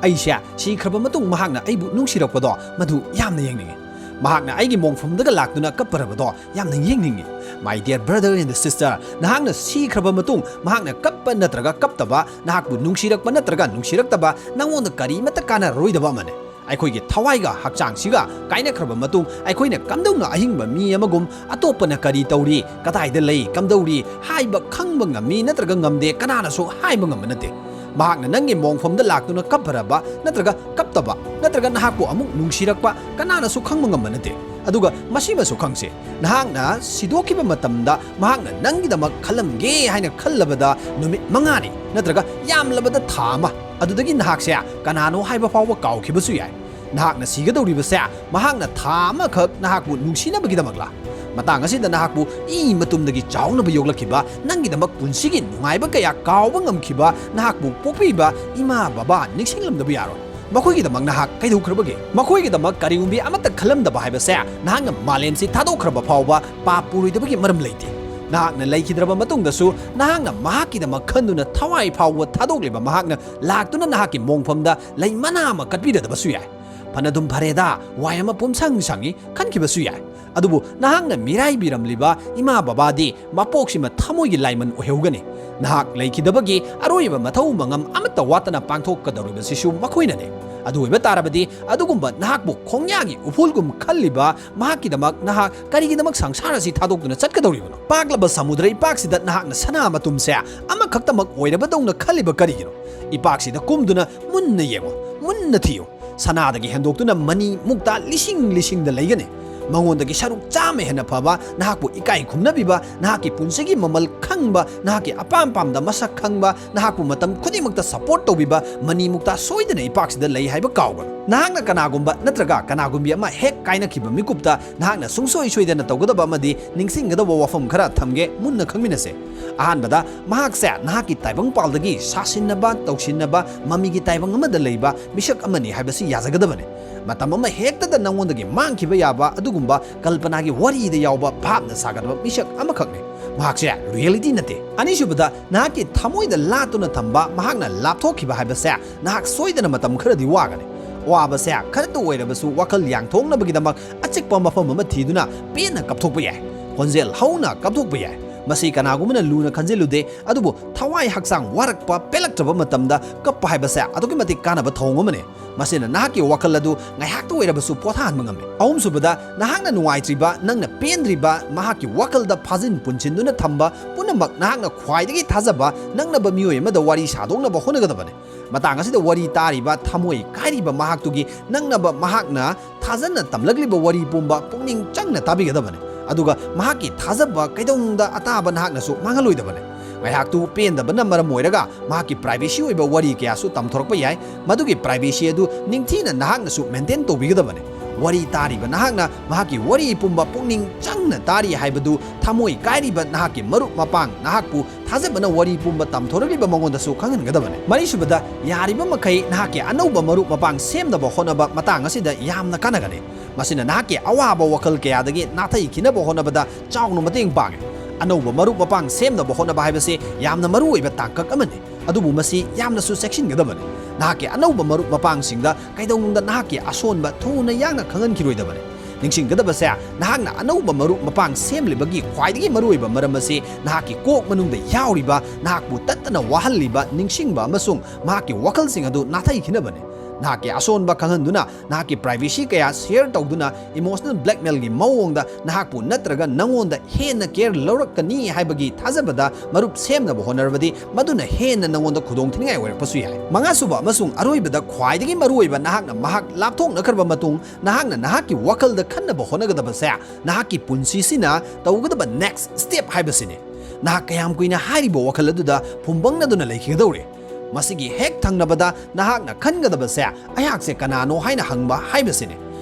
ꯑꯩꯁꯦ ꯁꯤꯈ꯭ꯔꯕ ꯃꯇꯨꯡ ꯃꯍꯥꯛꯅ ꯑꯩꯕꯨ ꯅꯨꯡꯁꯤꯔꯛꯄꯗꯣ ꯃꯗꯨ ꯌꯥꯝꯅ ꯌꯦꯡꯅꯤꯡꯉꯤ꯫ ꯃꯍꯥꯛꯅ ꯑꯩꯒꯤ ꯃꯣꯡꯐꯝꯗꯒ ꯂꯥꯛꯇꯨꯅ ꯀꯞꯄꯔꯕꯗꯣ ꯌꯥꯝꯅ ꯌꯦꯡꯅꯤꯡꯉꯤ꯫" My dear brother and sister, ꯅꯍꯥꯛꯅ ꯁꯤꯈ꯭ꯔꯕ ꯃꯇꯨꯡ ꯃꯍꯥꯛꯅ ꯀꯞꯄ ꯅꯠꯇ꯭ꯔꯒ ꯀꯞꯇꯕ, ꯅꯍꯥꯛꯄꯨ ꯅꯨꯡꯁꯤꯔꯛꯄ ꯅꯠꯇ꯭ꯔꯒ ꯅꯨꯡꯁꯤꯔꯛꯇꯕ, ꯅꯉꯣꯟꯗ ꯀꯔꯤꯃꯠꯇ ꯀꯥꯟꯅꯔꯔꯣꯏꯗꯕ ꯑꯃꯅꯤ꯫ ꯑꯩꯈꯣꯏꯒꯤ ꯊꯋꯥꯏꯒ ꯍꯛꯆꯥꯡꯁꯤꯒ ꯀꯥꯏꯅꯈ꯭ꯔꯕ ꯃꯇꯨꯡ ꯑꯩꯈꯣꯏꯅ ꯀꯝꯗꯧꯅ ꯑꯍꯤꯡꯕ ꯃꯤ ꯑꯃꯒꯨꯝ ꯑꯇꯣꯞꯄꯅ ꯀꯔꯤ ꯇꯧꯔꯤ, ꯀꯗꯥꯏꯗ ꯂꯩ, ꯀꯝꯗꯧꯔꯤ ꯍꯥꯏꯕ ꯈꯪꯕ ꯉꯝꯃꯤ ꯅꯠꯇ꯭ꯔꯒ ꯉꯝꯗꯦ ꯀꯅꯥꯅꯁꯨ ꯍꯥꯏꯕ ꯉꯝꯕ ꯅꯠꯇꯦ꯫ ꯃꯍꯥꯛꯅ ꯅꯪꯒꯤ ꯃꯣꯡꯐꯝꯗ ꯂꯥꯛꯇꯨꯅ ꯀꯞꯄꯔꯕ ꯅꯠꯇ꯭ꯔꯒ ꯀꯞꯇꯕ ꯅꯠꯇ꯭ꯔꯒ ꯅꯍꯥꯛꯄꯨ ꯑꯃꯨꯛ ꯅꯨꯡꯁꯤꯔꯛꯄ ꯀꯅꯥꯅꯁꯨ ꯈꯪꯕ ꯉꯝꯕ ꯅꯠꯇꯦ꯫ ꯑꯗꯨꯒ ꯃꯁꯤꯃꯁꯨ ꯈꯪꯁꯤ, ꯅꯍꯥꯛꯅ ꯁꯤꯗꯣꯛꯈꯤꯕ ꯃꯇꯝꯗ ꯃꯍꯥꯛꯅ ꯅꯪꯒꯤꯗꯃꯛ ꯈꯜꯂꯝꯒꯦ ꯍꯥꯏꯅ ꯈꯜꯂꯕꯗ ꯅꯨꯃꯤꯠ ꯃꯉꯥꯅꯤ ꯅꯠꯇ꯭ꯔꯒ ꯌꯥꯝꯂꯕꯗ ꯊꯥ ꯑꯃ, ꯑꯗꯨꯗꯒꯤ ꯅꯍꯥꯛꯁꯦ ꯀꯅꯥꯅꯣ ꯍꯥꯏꯕ ꯐꯥꯎꯕ ꯀꯥꯎꯈꯤꯕꯁꯨ ꯌꯥꯏ꯫ ꯅꯍꯥꯛꯅ ꯁꯤꯒꯗꯧꯔꯤꯕꯁꯦ ꯃꯍꯥꯛꯅ ꯊꯥ ꯑꯃꯈꯛ ꯅꯍꯥꯛꯄꯨ ꯅꯨꯡꯁꯤꯅꯕꯒꯤꯗꯃꯛꯂꯥ? ꯃꯇꯥꯡ ꯑꯁꯤꯗ ꯅꯍꯥꯛꯄꯨ ꯏ ꯃꯇꯨꯝꯗꯒꯤ ꯆꯥꯎꯅꯕ ꯌꯣꯛꯂꯛꯈꯤꯕ, ꯅꯪꯒꯤꯗꯃꯛ ꯄꯨꯟꯁꯤꯒꯤ ꯅꯨꯡꯉꯥꯏꯕ ꯀꯌꯥ ꯀꯥꯎꯕ ꯉꯝꯈꯤꯕ, ꯅꯍꯥꯛꯄꯨ ꯄꯣꯛꯄꯤꯕ ꯏꯃꯥ ꯕꯕꯥ ꯅꯤꯡꯁꯤꯡꯂꯝꯗꯕ ꯌꯥꯔꯣꯏ꯫ ꯃꯈꯣꯏꯒꯤꯗꯃꯛ ꯅꯍꯥꯛ ꯀꯩꯗꯧꯈ꯭ꯔꯕꯒꯦ? ꯃꯈꯣꯏꯒꯤꯗꯃꯛ ꯀꯔꯤꯒꯨꯝꯕꯤ ꯑꯃꯠꯇ ꯈꯜꯂꯝꯗꯕ ꯍꯥꯏꯕꯁꯦ ꯅꯍꯥꯛꯅ ꯃꯥꯂꯦꯝꯁꯤ ꯊꯥꯗꯣꯛꯈ꯭ꯔꯕ ꯐꯥꯎꯕ ꯄꯥꯞ ꯄꯨꯔꯣꯏꯗꯕꯒꯤ ꯃꯔꯝ ꯂꯩꯇꯦ꯫ ꯅꯍꯥꯛꯅ ꯂꯩꯈꯤꯗ꯭ꯔꯕ ꯃꯇꯨꯡꯗꯁꯨ ꯅꯍꯥꯛꯅ ꯃꯍꯥꯛꯀꯤꯗꯃꯛ ꯈꯟꯗꯨꯅ ꯊꯋꯥꯏ ꯐꯥꯎꯕ ꯊꯥꯗꯣꯛꯂꯤꯕ ꯃꯍꯥꯛꯅ ꯂꯥꯛꯇꯨꯅ ꯅꯍꯥꯛꯀꯤ ꯃꯣꯡꯐꯝꯗ ꯂꯩ ꯃꯅꯥ ꯑꯃ ꯀꯠꯄꯤꯔꯗꯕꯁꯨ ꯌꯥꯏ꯫ "ꯐꯅꯗꯨꯝ ꯐꯔꯦꯗ, ꯋꯥꯏ ꯑꯃ ꯄꯨꯝꯁꯪ ꯁꯪꯉꯤ" ꯈꯟꯈꯤꯕꯁꯨ ꯌꯥꯏ꯫ ꯑꯗꯨꯕꯨ ꯅꯍꯥꯛꯅ ꯃꯤꯔꯥꯏꯕꯤꯔꯝꯂꯤꯕ ꯏꯃꯥ ꯕꯕꯥꯗꯤ ꯃꯄꯣꯛꯁꯤꯃ ꯊꯃꯣꯏꯒꯤ ꯂꯥꯏꯃꯟ ꯑꯣꯏꯍꯧꯒꯅꯤ꯫ ꯅꯍꯥꯛ ꯂꯩꯈꯤꯗꯕꯒꯤ ꯑꯔꯣꯏꯕ ꯃꯊꯧ ꯃꯉꯝ ꯑꯃꯠꯇ ꯋꯥꯠꯇꯅ ꯄꯥꯡꯊꯣꯛꯀꯗꯧꯔꯤꯕꯁꯤꯁꯨ ꯃꯈꯣꯏꯅꯅꯤ꯫ ꯑꯗꯨ ꯑꯣꯏꯕ ꯇꯥꯔꯕꯗꯤ ꯑꯗꯨꯒꯨꯝꯕ ꯅꯍꯥꯛꯄꯨ ꯈꯣꯡꯌꯥꯒꯤ ꯎꯐꯨꯜꯒꯨꯝ ꯈꯜꯂꯤꯕ ꯃꯍꯥꯛꯀꯤꯗꯃꯛ ꯅꯍꯥꯛ ꯀꯔꯤꯒꯤꯗꯃꯛ ꯁꯪꯁꯥꯔ ꯑꯁꯤ ꯊꯥꯗꯣꯛꯇꯨꯅ ꯆꯠꯀꯗꯧꯔꯤꯕꯅꯣ? ꯄꯥꯛꯂꯕ ꯁꯃꯨꯗ꯭ꯔ ꯏꯄꯥꯛꯁꯤꯗ ꯅꯍꯥꯛꯅ ꯁꯅꯥ ꯃꯇꯨꯝꯁꯦ ꯑꯃꯈꯛꯇꯃꯛ ꯑꯣꯏꯔꯕꯗꯧꯅ ꯈꯜꯂꯤꯕ ꯀꯔꯤꯒꯤꯅꯣ? ꯏꯄꯥꯛꯁꯤꯗ ꯀꯨꯝꯗꯨꯅ ꯃꯨꯟꯅ ꯌꯦꯡꯉꯨ, ꯃꯨꯟꯅ ꯊꯤꯌꯨ꯫ ꯁꯅꯥꯗꯒꯤ ꯍꯦꯟꯗꯣꯛꯇꯨꯅ ꯃꯅꯤ ꯃꯨꯛꯇ ꯂꯤꯁꯤꯡ ꯂꯤꯁꯤꯡꯗ ꯂꯩꯒꯅꯤ꯫ ꯃꯉꯣꯟꯗꯒꯤ ꯁꯔꯨꯛ ꯆꯥꯝꯃ ꯍꯦꯟꯅ ꯐꯕ, ꯅꯍꯥꯛꯄꯨ ꯏꯀꯥꯏ ꯈꯨꯝꯅꯕꯤꯕ, ꯅꯍꯥꯛꯀꯤ ꯄꯨꯟꯁꯤꯒꯤ ꯃꯃꯜ ꯈꯪꯕ, ꯅꯍꯥꯛꯀꯤ ꯑꯄꯥꯝ ꯄꯥꯝꯗ ꯃꯁꯛ ꯈꯪꯕ, ꯅꯍꯥꯛꯄꯨ ꯃꯇꯝ ꯈꯨꯗꯤꯡꯃꯛꯇ support ꯇꯧꯕꯤꯕ ꯃꯅꯤ ꯃꯨꯛꯇ ꯁꯣꯏꯗꯅ ꯏꯄꯥꯛꯁꯤꯗ ꯂꯩ ꯍꯥꯏꯕ ꯀꯥꯎꯒꯅꯨ꯫ ꯅꯍꯥꯛꯅ ꯀꯅꯥꯒꯨꯝꯕ ꯅꯠꯇ꯭ꯔꯒ ꯀꯅꯥꯒꯨꯝꯕꯤ ꯑꯃ ꯍꯦꯛ ꯀꯥꯏꯅꯈꯤꯕ ꯃꯤꯀꯨꯞꯇ ꯅꯍꯥꯛꯅ ꯁꯨꯡꯁꯣꯏ ꯁꯣꯏꯗꯅ ꯇꯧꯒꯗꯕ ꯑꯃꯗꯤ ꯅꯤꯡꯁꯤꯡꯒꯗꯕ ꯋꯥꯐꯝ ꯈꯔ ꯊꯝꯒꯦ, ꯃꯨꯟꯅ ꯈꯪꯃꯤꯟꯅꯁꯦ꯫ ꯑꯍꯥꯟꯕꯗ, ꯃꯍꯥꯛꯁꯦ ꯅꯍꯥꯛꯀꯤ ꯇꯥꯏꯕꯪꯄꯥꯜꯗꯒꯤ ꯁꯥꯁꯤꯟꯅꯕ, ꯇꯧꯁꯤꯟꯅꯕ, ꯃꯃꯤꯒꯤ ꯇꯥꯏꯕꯪ ꯑꯃꯗ ꯂꯩꯕ ꯃꯤꯁꯛ ꯑꯃꯅꯤ ꯍꯥꯏꯕꯁꯤ ꯌꯥꯖꯒꯗꯕꯅꯤ꯫ ꯃꯇꯝ ꯑꯃ ꯍꯦꯛꯇꯗ ꯅꯉꯣꯟꯗꯒꯤ ꯃꯥꯡꯈꯤꯕ ꯌꯥꯕ ꯑꯗꯨꯒꯨꯝꯕ ꯀꯜꯄꯅꯥꯒꯤ ꯋꯥꯔꯤꯗ ꯌꯥꯎꯕ ꯚꯥꯞꯅ ꯁꯥꯒꯠꯄ ꯃꯤꯁꯛ ꯑꯃꯈꯛꯅꯤ꯫ ꯃꯍꯥꯛꯁꯦ reality ꯅꯠꯇꯦ꯫ ꯑꯅꯤꯁꯨꯕꯗ, ꯅꯍꯥꯛꯀꯤ ꯊꯃꯣꯏꯗ ꯂꯥꯠꯇꯨꯅ ꯊꯝꯕ ꯃꯍꯥꯛꯅ ꯂꯥꯞꯊꯣꯛꯈꯤꯕ ꯍꯥꯏꯕꯁꯦ ꯅꯍꯥꯛ ꯁꯣꯏꯗꯅ ꯃꯇꯝ ꯈꯔꯗꯤ ꯋꯥꯒꯅꯤ꯫ ꯑꯋꯥꯕꯁꯦ ꯈꯔꯇ ꯑꯣꯏꯔꯕꯁꯨ ꯋꯥꯈꯜ ꯌꯥꯡꯊꯣꯛꯅꯕꯒꯤꯗꯃꯛ ꯑꯆꯤꯛꯄ ꯃꯐꯝ ꯑꯃ ꯊꯤꯗꯨꯅ ꯄꯦꯟꯅ ꯀꯞꯊꯣꯛꯄ ꯌꯥꯏ꯫ ꯈꯣꯟꯖꯦꯜ ꯍꯧꯅ ꯀꯞꯊꯣꯛꯄ ꯌꯥꯏ꯫ ꯃꯁꯤ ꯀꯅꯥꯒꯨꯝꯕꯅ ꯂꯨꯅ ꯈꯟꯖꯤꯜꯂꯨꯗꯦ, ꯑꯗꯨꯕꯨ ꯊꯋꯥꯏ ꯍꯛꯆꯥꯡ ꯋꯥꯔꯛꯄ, ꯄꯦꯜꯂꯛꯇ꯭ꯔꯕ ꯃꯇꯝꯗ ꯀꯞꯄ ꯍꯥꯏꯕꯁꯦ ꯑꯗꯨꯛꯀꯤ ꯃꯇꯤꯛ ꯀꯥꯟꯅꯕ ꯊꯧꯑꯣꯡ ꯑꯃꯅꯤ꯫ ꯃꯁꯤꯅ ꯅꯍꯥꯛꯀꯤ ꯋꯥꯈꯜ ꯑꯗꯨ ꯉꯥꯏꯍꯥꯛꯇ ꯑꯣꯏꯔꯕꯁꯨ ꯄꯣꯊꯥꯍꯟꯕ ꯉꯝꯃꯤ꯫ ꯑꯍꯨꯝꯁꯨꯕꯗ, ꯅꯍꯥꯛꯅ ꯅꯨꯡꯉꯥꯏꯇ꯭ꯔꯤꯕ, ꯅꯪꯅ ꯄꯦꯟꯗ꯭ꯔꯤꯕ, ꯃꯍꯥꯛꯀꯤ ꯋꯥꯈꯜꯗ ꯐꯥꯖꯤꯟ ꯄꯨꯟꯁꯤꯟꯗꯨꯅ ꯊꯝꯕ ꯄꯨꯝꯅꯃꯛ ꯅꯍꯥꯛꯅ ꯈ꯭ꯋꯥꯏꯗꯒꯤ ꯊꯥꯖꯕ ꯅꯛꯅꯕ ꯃꯤꯑꯣꯏ ꯑꯃꯗ ꯋꯥꯔꯤ ꯁꯥꯗꯣꯛꯅꯕ ꯍꯣꯠꯅꯒꯗꯕꯅꯤ꯫ ꯃꯇꯥꯡ ꯑꯁꯤꯗ ꯋꯥꯔꯤ ꯇꯥꯔꯤꯕ ꯊꯃꯣꯏ ꯀꯥꯏꯔꯤꯕ ꯃꯍꯥꯛꯇꯨꯒꯤ ꯅꯛꯅꯕ ꯃꯍꯥꯛꯅ ꯊꯥꯖꯅ ꯇꯝꯂꯛꯂꯤꯕ ꯋꯥꯔꯤ ꯄꯨꯝꯕ ꯄꯨꯛꯅꯤꯡ ꯆꯪꯅ ꯇꯥꯕꯤꯒꯗꯕꯅꯤ꯫ ꯑꯗꯨꯒ ꯃꯍꯥꯛꯀꯤ ꯊꯥꯖꯕ ꯀꯩꯗꯧꯅꯨꯡꯗ ꯑꯇꯥꯕ ꯅꯍꯥꯛꯅꯁꯨ ꯃꯥꯡꯍꯜꯂꯣꯏꯗꯕꯅꯤ꯫ ꯉꯥꯏꯍꯥꯛꯇꯨ ꯄꯦꯟꯗꯕꯅ ꯃꯔꯝ ꯑꯣꯏꯔꯒ ꯃꯍꯥꯛꯀꯤ privacy ꯑꯣꯏꯕ ꯋꯥꯔꯤ ꯀꯌꯥꯁꯨ ꯇꯝꯊꯣꯔꯛꯄ ꯌꯥꯏ꯫ ꯃꯗꯨꯒꯤ privacy ꯑꯗꯨ ꯅꯤꯡꯊꯤꯅ ꯅꯍꯥꯛꯅꯁꯨ maintain ꯇꯧꯕꯤꯒꯗꯕꯅꯤ꯫ ꯋꯥꯔꯤ ꯇꯥꯔꯤꯕ ꯅꯍꯥꯛꯅ ꯃꯍꯥꯛꯀꯤ ꯋꯥꯔꯤ ꯄꯨꯝꯕ ꯄꯨꯛꯅꯤꯡ ꯆꯪꯅ ꯇꯥꯔꯤ ꯍꯥꯏꯕꯗꯨ ꯊꯃꯣꯏ ꯀꯥꯏꯔꯤꯕ ꯅꯍꯥꯛꯀꯤ ꯃꯔꯨꯞ ꯃꯄꯥꯡ ꯅꯍꯥꯛꯄꯨ ꯊꯥꯖꯕꯅ ꯋꯥꯔꯤ ꯄꯨꯝꯕ ꯇꯝꯊꯣꯔꯛꯂꯤꯕ ꯃꯉꯣꯟꯗꯁꯨ ꯈꯪꯍꯟꯒꯗꯕꯅꯤ꯫ ꯃꯔꯤꯁꯨꯕꯗ, ꯌꯥꯔꯤꯕ ꯃꯈꯩ ꯅꯍꯥꯛꯀꯤ ꯑꯅꯧꯕ ꯃꯔꯨꯞ ꯃꯄꯥꯡ ꯁꯦꯝꯅꯕ ꯍꯣꯠꯅꯕ ꯃꯇꯥꯡ ꯑꯁꯤꯗ ꯌꯥꯝꯅ ꯀꯥꯟꯅꯒꯅꯤ꯫ ꯃꯁꯤꯅ ꯅꯍꯥꯛꯀꯤ ꯑꯋꯥꯕ ꯋꯥꯈꯜ ꯀꯌꯥꯗꯒꯤ ꯅꯥꯊꯩꯈꯤꯅꯕ ꯍꯣꯠꯅꯕꯗ ꯆꯥꯎꯅ ꯃꯇꯦꯡ ꯄꯥꯡꯉꯤ꯫ ꯑꯅꯧꯕ ꯃꯔꯨꯞ ꯃꯄꯥꯡ ꯁꯦꯝꯅꯕ ꯍꯣꯠꯅꯕ ꯍꯥꯏꯕꯁꯤ ꯌꯥꯝꯅ ꯃꯔꯨꯑꯣꯏꯕ ꯇꯥꯡꯀꯛ ꯑꯃꯅꯤ, ꯑꯗꯨꯕꯨ ꯃꯁꯤ ꯌꯥꯝꯅꯁꯨ ꯆꯦꯛꯁꯤꯟꯒꯗꯕꯅꯤ꯫ ꯅꯍꯥꯛꯀꯤ ꯑꯅꯧꯕ ꯃꯔꯨꯞ ꯃꯄꯥꯡꯁꯤꯡꯗ ꯀꯩꯗꯧꯅꯨꯡꯗ ꯅꯍꯥꯛꯀꯤ ꯑꯁꯣꯟꯕ ꯊꯨꯅ ꯌꯥꯡꯅ ꯈꯪꯍꯟꯈꯤꯔꯣꯏꯗꯕꯅꯤ꯫ ꯅꯤꯡꯁꯤꯡꯒꯗꯕꯁꯦ, ꯅꯍꯥꯛꯅ ꯑꯅꯧꯕ ꯃꯔꯨꯞ ꯃꯄꯥꯡ ꯁꯦꯝꯂꯤꯕꯒꯤ ꯈ꯭ꯋꯥꯏꯗꯒꯤ ꯃꯔꯨꯑꯣꯏꯕ ꯃꯔꯝ ꯑꯁꯤ ꯅꯍꯥꯛꯀꯤ ꯀꯣꯛ ꯃꯅꯨꯡꯗ ꯌꯥꯎꯔꯤꯕ, ꯅꯍꯥꯛꯄꯨ ꯇꯠꯇꯅ ꯋꯥꯍꯜꯂꯤꯕ ꯅꯤꯡꯁꯤꯡꯕ ꯑꯃꯁꯨꯡ ꯃꯍꯥꯛꯀꯤ ꯋꯥꯈꯜꯁꯤꯡ ꯑꯗꯨ ꯅꯥꯊꯩꯈꯤꯅꯕꯅꯤ꯫ ꯅꯍꯥꯛꯀꯤ ꯑꯁꯣꯟꯕ ꯈꯪꯍꯟꯗꯨꯅ, ꯅꯍꯥꯛꯀꯤ privacy ꯀꯌꯥ share ꯇꯧꯗꯨꯅ, emotional blackmailꯒꯤ ꯃꯑꯣꯡꯗ ꯅꯍꯥꯛꯄꯨ ꯅꯠꯇ꯭ꯔꯒ ꯅꯉꯣꯟꯗ ꯍꯦꯟꯅ care ꯂꯧꯔꯛꯀꯅꯤ ꯍꯥꯏꯕꯒꯤ ꯊꯥꯖꯕꯗ ꯃꯔꯨꯞ ꯁꯦꯝꯅꯕ ꯍꯣꯠꯅꯔꯕꯗꯤ, ꯃꯗꯨꯅ ꯍꯦꯟꯅ ꯅꯉꯣꯟꯗ ꯈꯨꯗꯣꯡ ꯊꯤꯅꯤꯡꯉꯥꯏ ꯑꯣꯏꯔꯛꯄꯁꯨ ꯌꯥꯏ꯫ ꯃꯉꯥꯁꯨꯕ ꯑꯃꯁꯨꯡ ꯑꯔꯣꯏꯕꯗ ꯈ꯭ꯋꯥꯏꯗꯒꯤ ꯃꯔꯨꯑꯣꯏꯕ, ꯅꯍꯥꯛꯅ ꯃꯍꯥꯛ ꯂꯥꯞꯊꯣꯛꯅꯈ꯭ꯔꯕ ꯃꯇꯨꯡ ꯅꯍꯥꯛꯅ ꯅꯍꯥꯛꯀꯤ ꯋꯥꯈꯜꯗ ꯈꯟꯅꯕ ꯍꯣꯠꯅꯒꯗꯕꯁꯦ ꯅꯍꯥꯛꯀꯤ ꯄꯨꯟꯁꯤꯁꯤꯅ ꯇꯧꯒꯗꯕ next step ꯍꯥꯏꯕꯁꯤꯅꯤ꯫ ꯅꯍꯥꯛ ꯀꯌꯥꯝ ꯀꯨꯏꯅ ꯍꯥꯏꯔꯤꯕ ꯋꯥꯈꯜ ꯑꯗꯨꯗ ꯐꯨꯝꯕꯪꯅꯗꯨꯅ ꯂꯩꯈꯤꯒꯗꯧꯔꯤ? ꯃꯁꯤꯒꯤ ꯍꯦꯛ ꯊꯪꯅꯕꯗ ꯅꯍꯥꯛꯅ ꯈꯟꯒꯗꯕꯁꯦ, "ꯑꯩꯍꯥꯛꯁꯦ ꯀꯅꯥꯅꯣ?" ꯍꯥꯏꯅ ꯍꯪꯕ ꯍꯥꯏꯕꯁꯤꯅꯤ꯫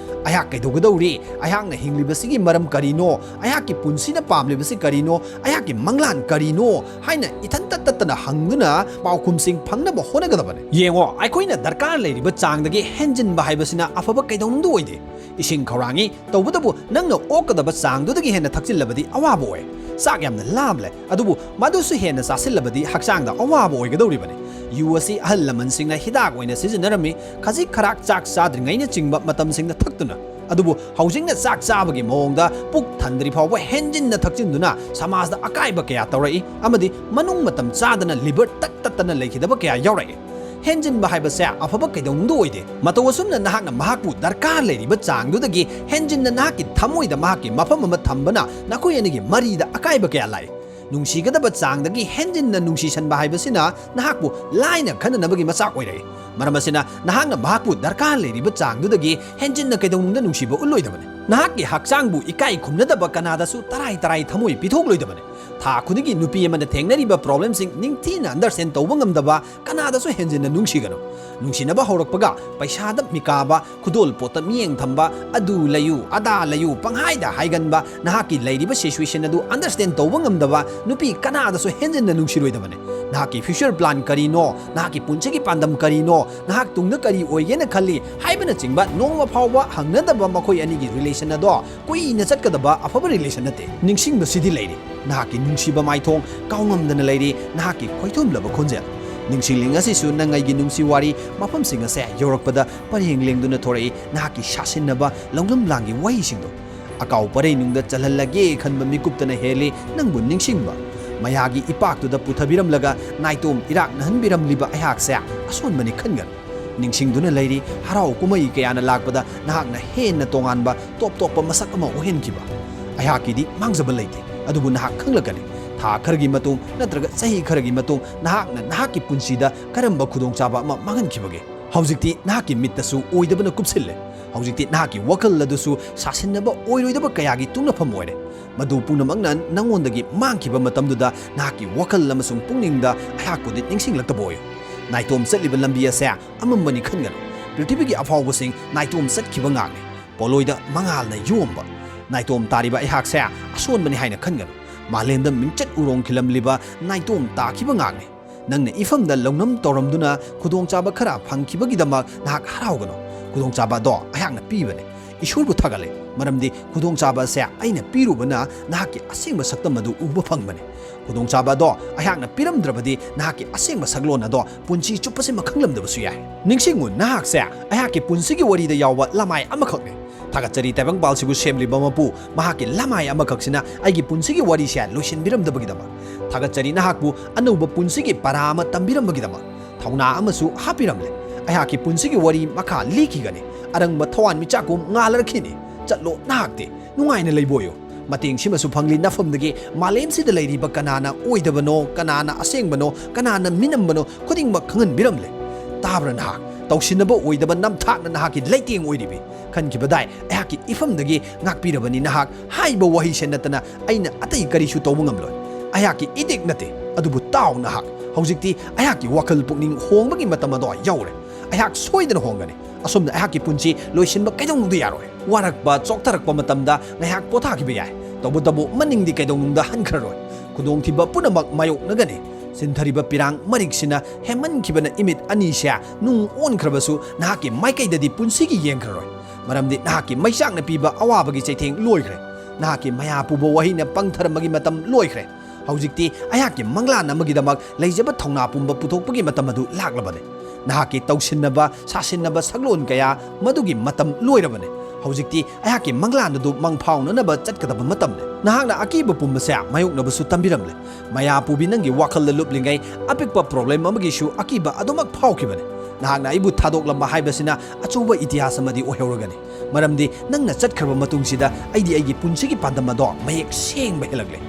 "ꯑꯩꯍꯥꯛ ꯀꯩꯗꯧꯒꯗꯧꯔꯤ? ꯑꯩꯍꯥꯛꯅ ꯍꯤꯡꯂꯤꯕꯁꯤꯒꯤ ꯃꯔꯝ ꯀꯔꯤꯅꯣ? ꯑꯩꯍꯥꯛꯀꯤ ꯄꯨꯟꯁꯤꯅ ꯄꯥꯝꯂꯤꯕꯁꯤ ꯀꯔꯤꯅꯣ? ꯑꯩꯍꯥꯛꯀꯤ ꯃꯪꯂꯥꯟ ꯀꯔꯤꯅꯣ?" ꯍꯥꯏꯅ ꯏꯊꯟꯇ ꯇꯠꯇꯅ ꯍꯪꯗꯨꯅ ꯄꯥꯎꯈꯨꯝꯁꯤꯡ ꯐꯪꯅꯕ ꯍꯣꯠꯅꯒꯗꯕꯅꯤ꯫ ꯌꯦꯡꯉꯣ, ꯑꯩꯈꯣꯏꯅ ꯗꯔꯀꯥꯔ ꯂꯩꯔꯤꯕ ꯆꯥꯡꯗꯒꯤ ꯍꯦꯟꯖꯤꯟꯕ ꯍꯥꯏꯕꯁꯤꯅ ꯑꯐꯕ ꯀꯩꯗꯧꯅꯨꯡꯗ ꯑꯣꯏꯗꯦ꯫ ꯏꯁꯤꯡ ꯈꯧꯔꯥꯡꯏ, ꯇꯧꯕꯇꯕꯨ ꯅꯪꯅ ꯑꯣꯛꯀꯗꯕ ꯆꯥꯡꯗꯨꯗꯒꯤ ꯍꯦꯟꯅ ꯊꯛꯆꯤꯜꯂꯕꯗꯤ ꯑꯋꯥꯕ ꯑꯣꯏ꯫ ꯆꯥꯛ ꯌꯥꯝꯅ ꯂꯥꯝꯂꯦ, ꯑꯗꯨꯕꯨ ꯃꯗꯨꯁꯨ ꯍꯦꯟꯅ ꯆꯥꯁꯤꯜꯂꯕꯗꯤ ꯍꯛꯆꯥꯡꯗ ꯑꯋꯥꯕ ꯑꯣꯏꯒꯗꯧꯔꯤꯕꯅꯤ꯫ ꯌꯨ ꯑꯁꯤ ꯑꯍꯜ ꯂꯃꯟꯁꯤꯡꯅ ꯍꯤꯗꯥꯛ ꯑꯣꯏꯅ ꯁꯤꯖꯤꯟꯅꯔꯝꯃꯤ꯫ ꯈꯖꯤꯛ ꯈꯔꯥꯛ ꯆꯥꯛ ꯆꯥꯗ꯭ꯔꯤꯉꯩꯅꯆꯤꯡꯕ ꯃꯇꯝꯁꯤꯡꯗ ꯊꯛꯇꯨꯅ, ꯑꯗꯨꯕꯨ ꯍꯧꯖꯤꯛꯅ ꯆꯥꯛ ꯆꯥꯕꯒꯤ ꯃꯑꯣꯡꯗ ꯄꯨꯛ ꯊꯟꯗ꯭ꯔꯤ ꯐꯥꯎꯕ ꯍꯦꯟꯖꯤꯟꯅ ꯊꯛꯆꯤꯟꯗꯨꯅ ꯁꯃꯥꯖꯗ ꯑꯀꯥꯏꯕ ꯀꯌꯥ ꯇꯧꯔꯛꯏ ꯑꯃꯗꯤ ꯃꯅꯨꯡ ꯃꯇꯝ ꯆꯥꯗꯅ liver ꯇꯠ ꯇꯠꯇꯅ ꯂꯩꯈꯤꯗꯕ ꯀꯌꯥ ꯌꯥꯎꯔꯛꯏ꯫ ꯍꯦꯟꯖꯤꯟꯕ ꯍꯥꯏꯕꯁꯦ ꯑꯐꯕ ꯀꯩꯗꯧꯅꯨꯡꯗ ꯑꯣꯏꯗꯦ꯫ ꯃꯇꯧ ꯑꯁꯨꯝꯅ ꯅꯍꯥꯛꯅ ꯃꯍꯥꯛꯄꯨ ꯗꯔꯀꯥꯔ ꯂꯩꯔꯤꯕ ꯆꯥꯡꯗꯨꯗꯒꯤ ꯍꯦꯟꯖꯤꯟꯅ ꯅꯍꯥꯛꯀꯤ ꯊꯃꯣꯏꯗ ꯃꯍꯥꯛꯀꯤ ꯃꯐꯝ ꯑꯃ ꯊꯝꯕꯅ ꯅꯈꯣꯏ ꯑꯅꯤꯒꯤ ꯃꯔꯤꯗ ꯑꯀꯥꯏꯕ ꯀꯌꯥ ꯂꯥꯛꯏ꯫ ꯅꯨꯡꯁꯤꯒꯗꯕ ꯆꯥꯡꯗꯒꯤ ꯍꯦꯟꯖꯤꯟꯅ ꯅꯨꯡꯁꯤꯁꯟꯕ ꯍꯥꯏꯕꯁꯤꯅ ꯅꯍꯥꯛꯄꯨ ꯂꯥꯏꯅ ꯈꯟꯅꯅꯕꯒꯤ ꯃꯆꯥꯛ ꯑꯣꯏꯔꯛꯏ꯫ ꯃꯔꯝ ꯑꯁꯤꯅ, ꯅꯍꯥꯛꯅ ꯃꯍꯥꯛꯄꯨ ꯗꯔꯀꯥꯔ ꯂꯩꯔꯤꯕ ꯆꯥꯡꯗꯨꯗꯒꯤ ꯍꯦꯟꯖꯤꯟꯅ ꯀꯩꯗꯧꯅꯨꯡꯗ ꯅꯨꯡꯁꯤꯕ ꯎꯠꯂꯣꯏꯗꯕꯅꯤ꯫ ꯅꯍꯥꯛꯀꯤ ꯍꯛꯆꯥꯡꯕꯨ ꯏꯀꯥꯏ ꯈꯨꯝꯅꯗꯕ ꯀꯅꯥꯗꯁꯨ ꯇꯔꯥꯏ ꯇꯔꯥꯏ ꯊꯃꯣꯏ ꯄꯤꯊꯣꯛꯂꯣꯏꯗꯕꯅꯤ꯫ ꯊꯥ ꯈꯨꯗꯤꯡꯒꯤ ꯅꯨꯄꯤ ꯑꯃꯅ ꯊꯦꯡꯅꯔꯤꯕ problemꯁꯤꯡ ꯅꯤꯡꯊꯤꯅ understand ꯇꯧꯕ ꯉꯝꯗꯕ ꯀꯅꯥꯗꯁꯨ ꯍꯦꯟꯖꯤꯟꯅ ꯅꯨꯡꯁꯤꯒꯅꯨ꯫ ꯅꯨꯡꯁꯤꯅꯕ ꯍꯧꯔꯛꯄꯒ ꯄꯩꯁꯥꯗ ꯃꯤꯀꯥꯕ, ꯈꯨꯗꯣꯜ ꯄꯣꯠꯇ ꯃꯤꯠꯌꯦꯡ ꯊꯝꯕ, "ꯑꯗꯨ ꯂꯩꯌꯨ, ꯑꯗꯥ ꯂꯩꯌꯨ" ꯄꯪꯍꯥꯏꯗ ꯍꯥꯏꯒꯟꯕ, ꯅꯍꯥꯛꯀꯤ ꯂꯩꯔꯤꯕ situation ꯑꯗꯨ understand ꯇꯧꯕ ꯉꯝꯗꯕ ꯅꯨꯄꯤ ꯀꯅꯥꯗꯁꯨ ꯍꯦꯟꯖꯤꯟꯅ ꯅꯨꯡꯁꯤꯔꯣꯏꯗꯕꯅꯤ꯫ ꯅꯍꯥꯛꯀꯤ future plan ꯀꯔꯤꯅꯣ, ꯅꯍꯥꯛꯀꯤ ꯄꯨꯟꯁꯤꯒꯤ ꯄꯥꯟꯗꯝ ꯀꯔꯤꯅꯣ, ꯅꯍꯥꯛ ꯇꯨꯡꯗ ꯀꯔꯤ ꯑꯣꯏꯒꯦꯅ ꯈꯜꯂꯤ ꯍꯥꯏꯕꯅꯆꯤꯡꯕ ꯅꯣꯡꯃ ꯐꯥꯎꯕ ꯍꯪꯅꯗꯕ ꯃꯈꯣꯏ ꯑꯅꯤꯒꯤ relation ꯑꯗꯣ ꯀꯨꯏꯅ ꯆꯠꯀꯗꯕ ꯑꯐꯕ relation ꯅꯠꯇꯦ꯫ ꯅꯤꯡꯁꯤꯡꯕꯁꯤꯗꯤ ꯂꯩꯔꯤ꯫ ꯅꯍꯥꯛꯀꯤ ꯅꯨꯡꯁꯤꯕ ꯃꯥꯏꯊꯣꯡ ꯀꯥꯎꯉꯝꯗꯅ ꯂꯩꯔꯤ, ꯅꯍꯥꯛꯀꯤ ꯈꯣꯏꯊꯨꯝꯂꯕ ꯈꯣꯟꯖꯦꯜ꯫ ꯅꯤꯡꯁꯤꯡꯂꯤꯡ ꯑꯁꯤꯁꯨ ꯅꯪ ꯑꯩꯒꯤ ꯅꯨꯡꯁꯤ ꯋꯥꯔꯤ ꯃꯐꯝꯁꯤꯡ ꯑꯁꯦ ꯌꯧꯔꯛꯄꯗ ꯄꯔꯦꯡ ꯂꯦꯡꯗꯨꯅ ꯊꯣꯔꯛꯏ, ꯅꯍꯥꯛꯀꯤ ꯁꯥꯁꯤꯟꯅꯕ ꯂꯧꯅꯝ ꯂꯥꯡꯒꯤ ꯋꯥꯍꯩꯁꯤꯡꯗꯣ꯫ ꯑꯀꯥꯎ ꯄꯔꯩꯅꯨꯡꯗ ꯆꯜꯍꯜꯂꯒꯦ ꯈꯟꯕ ꯃꯤꯀꯨꯞꯇꯅ ꯍꯦꯜꯂꯤ ꯅꯪꯕꯨ ꯅꯤꯡꯁꯤꯡꯕ꯫ ꯃꯌꯥꯒꯤ ꯏꯄꯥꯛꯇꯨꯗ ꯄꯨꯊꯕꯤꯔꯝꯂꯒ ꯅꯥꯏꯇꯣꯝ ꯏꯔꯥꯛꯅꯍꯟꯕꯤꯔꯝꯂꯤꯕ ꯑꯩꯍꯥꯛꯁꯦ ꯑꯁꯣꯟꯕꯅꯤ ꯈꯟꯒꯅꯨ꯫ ꯅꯤꯡꯁꯤꯡꯗꯨꯅ ꯂꯩꯔꯤ, ꯍꯔꯥꯎ ꯀꯨꯝꯍꯩ ꯀꯌꯥꯅ ꯂꯥꯛꯄꯗ ꯅꯍꯥꯛꯅ ꯍꯦꯟꯅ ꯇꯣꯉꯥꯟꯕ, ꯇꯣꯞ ꯇꯣꯞꯄ ꯃꯁꯛ ꯑꯃ ꯑꯣꯏꯍꯟꯈꯤꯕ꯫ ꯑꯩꯍꯥꯛꯀꯤꯗꯤ ꯃꯥꯡꯖꯕ ꯂꯩꯇꯦ, ꯑꯗꯨꯕꯨ ꯅꯍꯥꯛ ꯈꯪꯂꯛꯀꯅꯤ꯫ ꯊꯥ ꯈꯔꯒꯤ ꯃꯇꯨꯡ ꯅꯠꯇ꯭ꯔꯒ ꯆꯍꯤ ꯈꯔꯒꯤ ꯃꯇꯨꯡ ꯅꯍꯥꯛꯅ ꯅꯍꯥꯛꯀꯤ ꯄꯨꯟꯁꯤꯗ ꯀꯔꯝꯕ ꯈꯨꯗꯣꯡꯆꯥꯕ ꯑꯃ ꯃꯥꯡꯍꯟꯈꯤꯕꯒꯦ? ꯍꯧꯖꯤꯛꯇꯤ ꯅꯍꯥꯛꯀꯤ ꯃꯤꯠꯇꯁꯨ ꯑꯣꯏꯗꯕꯅ ꯀꯨꯞꯁꯤꯜꯂꯦ꯫ ꯍꯧꯖꯤꯛꯇꯤ ꯅꯍꯥꯛꯀꯤ ꯋꯥꯈꯜ ꯑꯗꯨꯁꯨ ꯁꯥꯁꯤꯟꯅꯕ ꯑꯣꯏꯔꯣꯏꯗꯕ ꯀꯌꯥꯒꯤ ꯇꯨꯡꯅꯐꯝ ꯑꯣꯏꯔꯦ꯫ ꯃꯗꯨ ꯄꯨꯝꯅꯃꯛꯅ ꯅꯉꯣꯟꯗꯒꯤ ꯃꯥꯡꯈꯤꯕ ꯃꯇꯝꯗꯨꯗ ꯅꯍꯥꯛꯀꯤ ꯋꯥꯈꯜ ꯑꯃꯁꯨꯡ ꯄꯨꯛꯅꯤꯡꯗ ꯑꯩꯍꯥꯛꯄꯨꯗꯤ ꯅꯤꯡꯁꯤꯡꯂꯛꯇꯕ ꯑꯣꯏꯌꯨ꯫ ꯅꯥꯏꯇꯣꯝ ꯆꯠꯂꯤꯕ ꯂꯝꯕꯤ ꯑꯁꯦ ꯑꯃꯝꯕꯅꯤ ꯈꯟꯒꯅꯨ꯫ ꯄ꯭ꯔꯤꯊꯤꯕꯤꯒꯤ ꯑꯐꯥꯎꯕꯁꯤꯡ ꯅꯥꯏꯇꯣꯝ ꯆꯠꯈꯤꯕ ꯉꯥꯛꯅꯤ꯫ ꯄꯣꯂꯣꯏꯗ ꯃꯉꯥꯜꯅ ꯌꯣꯝꯕ꯫ ꯅꯥꯏꯇꯣꯝ ꯇꯥꯔꯤꯕ ꯑꯩꯍꯥꯛꯁꯦ ꯑꯁꯣꯟꯕꯅꯤ ꯍꯥꯏꯅ ꯈꯟꯒꯅꯨ꯫ ꯃꯥꯂꯦꯝꯗ ꯃꯤꯡꯆꯠ ꯎꯔꯣꯡ ꯈꯤꯜꯂꯝꯂꯤꯕ ꯅꯥꯏꯇꯣꯝ ꯇꯥꯈꯤꯕ ꯉꯥꯛꯅꯤ꯫ ꯅꯪꯅ ꯏꯐꯝꯗ ꯂꯧꯅꯝ ꯇꯧꯔꯝꯗꯨꯅ ꯈꯨꯗꯣꯡꯆꯥꯕ ꯈꯔ ꯐꯪꯈꯤꯕꯒꯤꯗꯃꯛ ꯅꯍꯥꯛ ꯍꯔꯥꯎꯒꯅꯨ꯫ ꯈꯨꯗꯣꯡꯆꯥꯕ ꯑꯗꯣ ꯑꯩꯍꯥꯛꯅ ꯄꯤꯕꯅꯤ꯫ ꯏꯁꯣꯔꯕꯨ ꯊꯥꯒꯠꯂꯤ, ꯃꯔꯝꯗꯤ ꯈꯨꯗꯣꯡꯆꯥꯕ ꯑꯁꯦ ꯑꯩꯅ ꯄꯤꯔꯨꯕꯅ ꯅꯍꯥꯛꯀꯤ ꯑꯁꯦꯡꯕ ꯁꯛꯇꯝ ꯑꯗꯨ ꯎꯕ ꯐꯪꯕꯅꯤ꯫ ꯈꯨꯗꯣꯡꯆꯥꯕ ꯑꯗꯣ ꯑꯩꯍꯥꯛꯅ ꯄꯤꯔꯝꯗ꯭ꯔꯕꯗꯤ ꯅꯍꯥꯛꯀꯤ ꯑꯁꯦꯡꯕ ꯁꯛꯂꯣꯟ ꯑꯗꯣ ꯄꯨꯟꯁꯤ ꯆꯨꯞꯄꯁꯤꯃ ꯈꯪꯂꯝꯗꯕꯁꯨ ꯌꯥꯏ꯫ ꯅꯤꯡꯁꯤꯡꯉꯨ, ꯅꯍꯥꯛꯁꯦ ꯑꯩꯍꯥꯛꯀꯤ ꯄꯨꯟꯁꯤꯒꯤ ꯋꯥꯔꯤꯗ ꯌꯥꯎꯕ ꯂꯃꯥꯏ ꯑꯃꯈꯛꯅꯤ꯫ ꯊꯥꯒꯠꯆꯔꯤ ꯇꯥꯏꯕꯪꯄꯥꯜꯁꯤꯕꯨ ꯁꯦꯝꯂꯤꯕ ꯃꯄꯨ, ꯃꯍꯥꯛꯀꯤ ꯂꯃꯥꯏ ꯑꯃꯈꯛꯁꯤꯅ ꯑꯩꯒꯤ ꯄꯨꯟꯁꯤꯒꯤ ꯋꯥꯔꯤꯁꯦ ꯂꯣꯏꯁꯤꯟꯕꯤꯔꯝꯗꯕꯒꯤꯗꯃꯛ꯫ ꯊꯥꯒꯠꯆꯔꯤ ꯅꯍꯥꯛꯄꯨ ꯑꯅꯧꯕ ꯄꯨꯟꯁꯤꯒꯤ ꯄꯔꯥ ꯑꯃ ꯇꯝꯕꯤꯔꯝꯕꯒꯤꯗꯃꯛ꯫ ꯊꯧꯅꯥ ꯑꯃꯁꯨ ꯍꯥꯞꯄꯤꯔꯝꯂꯦ꯫ ꯑꯩꯍꯥꯛꯀꯤ ꯄꯨꯟꯁꯤꯒꯤ ꯋꯥꯔꯤ ꯃꯈꯥ ꯂꯤꯈꯤꯒꯅꯤ꯫ ꯑꯔꯪꯕ ꯊꯋꯥꯟꯃꯤꯆꯥꯛꯀꯨꯝ ꯉꯥꯜꯂꯔꯛꯈꯤꯅꯤ꯫ ꯆꯠꯂꯣ ꯅꯍꯥꯛꯇꯤ꯫ ꯅꯨꯡꯉꯥꯏꯅ ꯂꯩꯕ ꯑꯣꯏꯌꯨ꯫ ꯃꯇꯦꯡꯁꯤꯃꯁꯨ ꯐꯪꯂꯤ ꯅꯐꯝꯗꯒꯤ꯫ ꯃꯥꯂꯦꯝꯁꯤꯗ ꯂꯩꯔꯤꯕ ꯀꯅꯥꯅ ꯑꯣꯏꯗꯕꯅꯣ, ꯀꯅꯥꯅ ꯑꯁꯦꯡꯕꯅꯣ, ꯀꯅꯥꯅ ꯃꯤꯅꯝꯕꯅꯣ ꯈꯨꯗꯤꯡꯃꯛ ꯈꯪꯍꯟꯕꯤꯔꯝꯂꯦ꯫ ꯇꯥꯕ꯭ꯔꯥ ꯅꯍꯥꯛ? ꯇꯧꯁꯤꯟꯅꯕ ꯑꯣꯏꯗꯕ ꯅꯝꯊꯥꯛꯅ ꯅꯍꯥꯛꯀꯤ ꯂꯩꯇꯦꯡ ꯑꯣꯏꯔꯤꯕꯤ꯫ ꯈꯟꯈꯤꯕꯗꯥꯏ ꯑꯩꯍꯥꯛꯀꯤ ꯏꯐꯝꯗꯒꯤ ꯉꯥꯛꯄꯤꯔꯕꯅꯤ ꯅꯍꯥꯛ꯫ ꯍꯥꯏꯕ ꯋꯥꯍꯩꯁꯦ ꯅꯠꯇꯅ ꯑꯩꯅ ꯑꯇꯩ ꯀꯔꯤꯁꯨ ꯇꯧꯕ ꯉꯝꯂꯣꯏ꯫ ꯑꯩꯍꯥꯛꯀꯤ ꯏꯗꯤꯛ ꯅꯠꯇꯦ꯫ ꯑꯗꯨꯕꯨ ꯇꯥꯎ ꯅꯍꯥꯛ, ꯍꯧꯖꯤꯛꯇꯤ ꯑꯩꯍꯥꯛꯀꯤ ꯋꯥꯈꯜ ꯄꯨꯛꯅꯤꯡ ꯍꯣꯡꯕꯒꯤ ꯃꯇꯝ ꯑꯗꯣ ꯌꯧꯔꯦ꯫ ꯑꯩꯍꯥꯛ ꯁꯣꯏꯗꯅ ꯍꯣꯡꯒꯅꯤ꯫ ꯑꯁꯣꯝꯗ ꯑꯩꯍꯥꯛꯀꯤ ꯄꯨꯟꯁꯤ ꯂꯣꯏꯁꯤꯟꯕ ꯀꯩꯗꯧꯅꯨꯡꯗ ꯌꯥꯔꯣꯏ꯫ ꯋꯥꯔꯛꯄ, ꯆꯣꯛꯊꯔꯛꯄ ꯃꯇꯝꯗ ꯉꯥꯏꯍꯥꯛ ꯄꯣꯊꯥꯈꯤꯕ ꯌꯥꯏ, ꯇꯧꯕꯇꯕꯨ ꯃꯅꯤꯡꯗꯤ ꯀꯩꯗꯧꯅꯨꯡꯗ ꯍꯟꯈ꯭ꯔꯔꯣꯏ꯫ ꯈꯨꯗꯣꯡꯊꯤꯕ ꯄꯨꯝꯅꯃꯛ ꯃꯥꯌꯣꯛꯅꯒꯅꯤ꯫ ꯁꯤꯟꯊꯔꯤꯕ ꯄꯤꯔꯥꯡ ꯃꯔꯤꯛꯁꯤꯅ ꯍꯦꯟꯃꯟꯈꯤꯕꯅ ꯏꯃꯤꯠ ꯑꯅꯤꯁꯦ ꯅꯨꯡ ꯑꯣꯟꯈ꯭ꯔꯕꯁꯨ ꯅꯍꯥꯛꯀꯤ ꯃꯥꯏꯀꯩꯗꯗꯤ ꯄꯨꯟꯁꯤꯒꯤ ꯌꯦꯡꯈ꯭ꯔꯔꯣꯏ꯫ ꯃꯔꯝꯗꯤ ꯅꯍꯥꯛꯀꯤ ꯃꯩꯆꯥꯛꯅ ꯄꯤꯕ ꯑꯋꯥꯕꯒꯤ ꯆꯩꯊꯦꯡ ꯂꯣꯏꯈ꯭ꯔꯦ꯫ ꯅꯍꯥꯛꯀꯤ ꯃꯌꯥ ꯄꯨꯕ ꯋꯥꯍꯩꯅ ꯄꯪꯊꯔꯝꯕꯒꯤ ꯃꯇꯝ ꯂꯣꯏꯈ꯭ꯔꯦ꯫ ꯍꯧꯖꯤꯛꯇꯤ ꯑꯩꯍꯥꯛꯀꯤ ꯃꯪꯂꯥꯟ ꯑꯃꯒꯤꯗꯃꯛ ꯂꯩꯖꯕ ꯊꯧꯅꯥ ꯄꯨꯝꯕ ꯄꯨꯊꯣꯛꯄꯒꯤ ꯃꯇꯝ ꯑꯗꯨ ꯂꯥꯛꯂꯕꯅꯤ꯫ ꯅꯍꯥꯛꯀꯤ ꯇꯧꯁꯤꯟꯅꯕ, ꯁꯥꯁꯤꯟꯅꯕ ꯁꯛꯂꯣꯟ ꯀꯌꯥ ꯃꯗꯨꯒꯤ ꯃꯇꯝ ꯂꯣꯏꯔꯕꯅꯤ꯫ ꯍꯧꯖꯤꯛꯇꯤ ꯑꯩꯍꯥꯛꯀꯤ ꯃꯪꯂꯥꯟ ꯑꯗꯨ ꯃꯪ ꯐꯥꯎꯅꯅꯕ ꯆꯠꯀꯗꯕ ꯃꯇꯝꯅꯤ꯫ ꯅꯍꯥꯛꯅ ꯑꯀꯤꯕ ꯄꯨꯝꯕꯁꯦ ꯃꯥꯌꯣꯛꯅꯕꯁꯨ ꯇꯝꯕꯤꯔꯝꯂꯦ꯫ ꯃꯌꯥ ꯄꯨꯕꯤ ꯅꯪꯒꯤ ꯋꯥꯈꯜꯗ ꯂꯨꯞꯂꯤꯉꯩ ꯑꯄꯤꯛꯄ ꯄ꯭ꯔꯣꯕ꯭ꯂꯦꯝ ꯑꯃꯒꯤꯁꯨ ꯑꯀꯤꯕ ꯑꯗꯨꯃꯛ ꯐꯥꯎꯈꯤꯕꯅꯤ꯫ ꯅꯍꯥꯛꯅ ꯑꯩꯕꯨ ꯊꯥꯗꯣꯛꯂꯝꯕ ꯍꯥꯏꯕꯁꯤꯅ ꯑꯆꯧꯕ ꯏꯇꯤꯍꯥꯁ ꯑꯃꯗꯤ ꯑꯣꯏꯍꯧꯔꯒꯅꯤ꯫ ꯃꯔꯝꯗꯤ ꯅꯪꯅ ꯆꯠꯈ꯭ꯔꯕ ꯃꯇꯨꯡꯁꯤꯗ ꯑꯩꯗꯤ ꯑꯩꯒꯤ ꯄꯨꯟꯁꯤꯒꯤ ꯄꯥꯟꯗꯝ ꯑꯗꯣ ꯃꯌꯦꯛ ꯁꯦꯡꯕ ꯍꯦꯜꯂꯛꯂꯦ꯫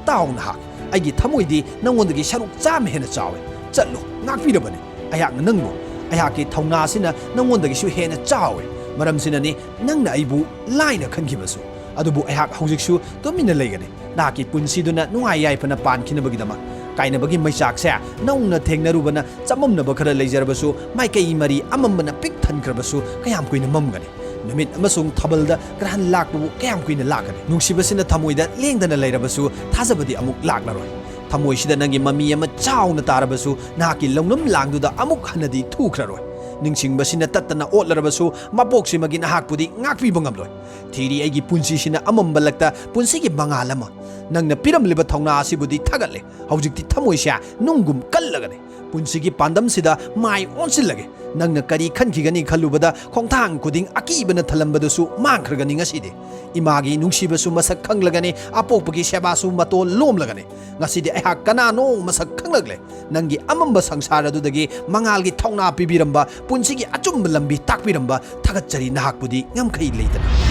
ꯇꯥꯎ ꯅꯍꯥꯛ, ꯑꯩꯒꯤ ꯊꯃꯣꯏꯗꯤ ꯅꯪꯉꯣꯟꯗꯒꯤ ꯁꯔꯨꯛ ꯆꯥꯝꯃ ꯍꯦꯟꯅ ꯆꯥꯎꯏ꯫ ꯆꯠꯂꯨ, ꯉꯥꯛꯄꯤꯔꯕꯅꯤ ꯑꯩꯍꯥꯛꯅ ꯅꯪꯕꯨ꯫ ꯑꯩꯍꯥꯛꯀꯤ ꯊꯧꯅꯥ ꯑꯁꯤꯅ ꯅꯪꯉꯣꯟꯗꯒꯤꯁꯨ ꯍꯦꯟꯅ ꯆꯥꯎꯏ꯫ ꯃꯔꯝꯁꯤꯅꯅꯤ ꯅꯪꯅ ꯑꯩꯕꯨ ꯂꯥꯏꯅ ꯈꯟꯈꯤꯕꯁꯨ꯫ ꯑꯗꯨꯕꯨ ꯑꯩꯍꯥꯛ ꯍꯧꯖꯤꯛꯁꯨ ꯇꯨꯃꯤꯟꯅ ꯂꯩꯒꯅꯤ꯫ ꯅꯍꯥꯛꯀꯤ ꯄꯨꯟꯁꯤꯗꯨꯅ ꯅꯨꯡꯉꯥꯏ ꯌꯥꯏꯐꯅ ꯄꯥꯟꯈꯤꯅꯕꯒꯤꯗꯃꯛ꯫ ꯀꯥꯏꯅꯕꯒꯤ ꯃꯩꯆꯥꯛꯁꯦ ꯅꯧꯅ ꯊꯦꯡꯅꯔꯨꯕꯅ ꯆꯃꯝꯅꯕ ꯈꯔ ꯂꯩꯖꯔꯕꯁꯨ, ꯃꯥꯏꯀꯩ ꯃꯔꯤ ꯑꯃꯝꯕꯅ ꯄꯤꯛ ꯊꯟꯈ꯭ꯔꯕꯁꯨ ꯀꯌꯥꯝ ꯀꯨꯏꯅ ꯃꯝꯒꯅꯤ? ꯅꯨꯃꯤꯠ ꯑꯃꯁꯨꯡ ꯊꯥꯕꯜꯗ ꯒ꯭ꯔꯍꯟ ꯂꯥꯛꯄꯕꯨ ꯀꯌꯥꯝ ꯀꯨꯏꯅ ꯂꯥꯛꯀꯅꯤ? ꯅꯨꯡꯁꯤꯕꯁꯤꯅ ꯊꯃꯣꯏꯗ ꯂꯦꯡꯗꯅ ꯂꯩꯔꯕꯁꯨ ꯊꯥꯖꯕꯗꯤ ꯑꯃꯨꯛ ꯂꯥꯛꯂꯔꯣꯏ꯫ ꯊꯃꯣꯏꯁꯤꯗ ꯅꯪꯒꯤ ꯃꯃꯤ ꯑꯃ ꯆꯥꯎꯅ ꯇꯥꯔꯕꯁꯨ ꯅꯍꯥꯛꯀꯤ ꯂꯧꯅꯝ ꯂꯥꯡꯗꯨꯗ ꯑꯃꯨꯛ ꯍꯟꯅꯗꯤ ꯊꯨꯈ꯭ꯔꯔꯣꯏ꯫ ꯅꯤꯡꯁꯤꯡꯕꯁꯤꯅ ꯇꯠꯇꯅ ꯑꯣꯠꯂꯔꯕꯁꯨ ꯃꯄꯣꯛꯁꯤꯃꯒꯤ ꯅꯍꯥꯛꯄꯨꯗꯤ ꯉꯥꯛꯄꯤꯕ ꯉꯝꯂꯣꯏ꯫ ꯊꯤꯔꯤ ꯑꯩꯒꯤ ꯄꯨꯟꯁꯤꯁꯤꯅ ꯑꯃꯝꯕ ꯂꯛꯇ ꯄꯨꯟꯁꯤꯒꯤ ꯃꯉꯥꯜ ꯑꯃ꯫ ꯅꯪꯅ ꯄꯤꯔꯝꯂꯤꯕ ꯊꯧꯅꯥ ꯑꯁꯤꯕꯨꯗꯤ ꯊꯥꯒꯠꯂꯦ꯫ ꯍꯧꯖꯤꯛꯇꯤ ꯊꯃꯣꯏꯁꯦ ꯅꯨꯡꯒꯨꯝ ꯀꯜꯂꯒꯅꯤ꯫ ꯄꯨꯟꯁꯤꯒꯤ ꯄꯥꯟꯗꯝꯁꯤꯗ ꯃꯥꯏ ꯑꯣꯟꯁꯤꯜꯂꯒꯦ꯫ ꯅꯪꯅ ꯀꯔꯤ ꯈꯟꯈꯤꯒꯅꯤ ꯈꯜꯂꯨꯕꯗ ꯈꯣꯡꯊꯥꯡ ꯈꯨꯗꯤꯡ ꯑꯀꯤꯕꯅ ꯊꯜꯂꯝꯕꯗꯨꯁꯨ ꯃꯥꯡꯈ꯭ꯔꯒꯅꯤ ꯉꯁꯤꯗꯤ꯫ ꯏꯃꯥꯒꯤ ꯅꯨꯡꯁꯤꯕꯁꯨ ꯃꯁꯛ ꯈꯪꯂꯒꯅꯤ, ꯑꯄꯣꯛꯄꯒꯤ ꯁꯦꯕꯥꯁꯨ ꯃꯇꯣꯟ ꯂꯣꯝꯂꯒꯅꯤ꯫ ꯉꯁꯤꯗꯤ ꯑꯩꯍꯥꯛ ꯀꯅꯥꯅꯣ ꯃꯁꯛ ꯈꯪꯂꯛꯂꯦ꯫ ꯅꯪꯒꯤ ꯑꯃꯝꯕ ꯁꯪꯁꯥꯔ ꯑꯗꯨꯗꯒꯤ ꯃꯉꯥꯜꯒꯤ ꯊꯧꯅꯥ ꯄꯤꯕꯤꯔꯝꯕ, ꯄꯨꯟꯁꯤꯒꯤ ꯑꯆꯨꯝꯕ ꯂꯝꯕꯤ ꯇꯥꯛꯄꯤꯔꯝꯕ ꯊꯥꯒꯠꯆꯔꯤ ꯅꯍꯥꯛꯄꯨꯗꯤ ꯉꯝꯈꯩ ꯂꯩꯇꯅ꯫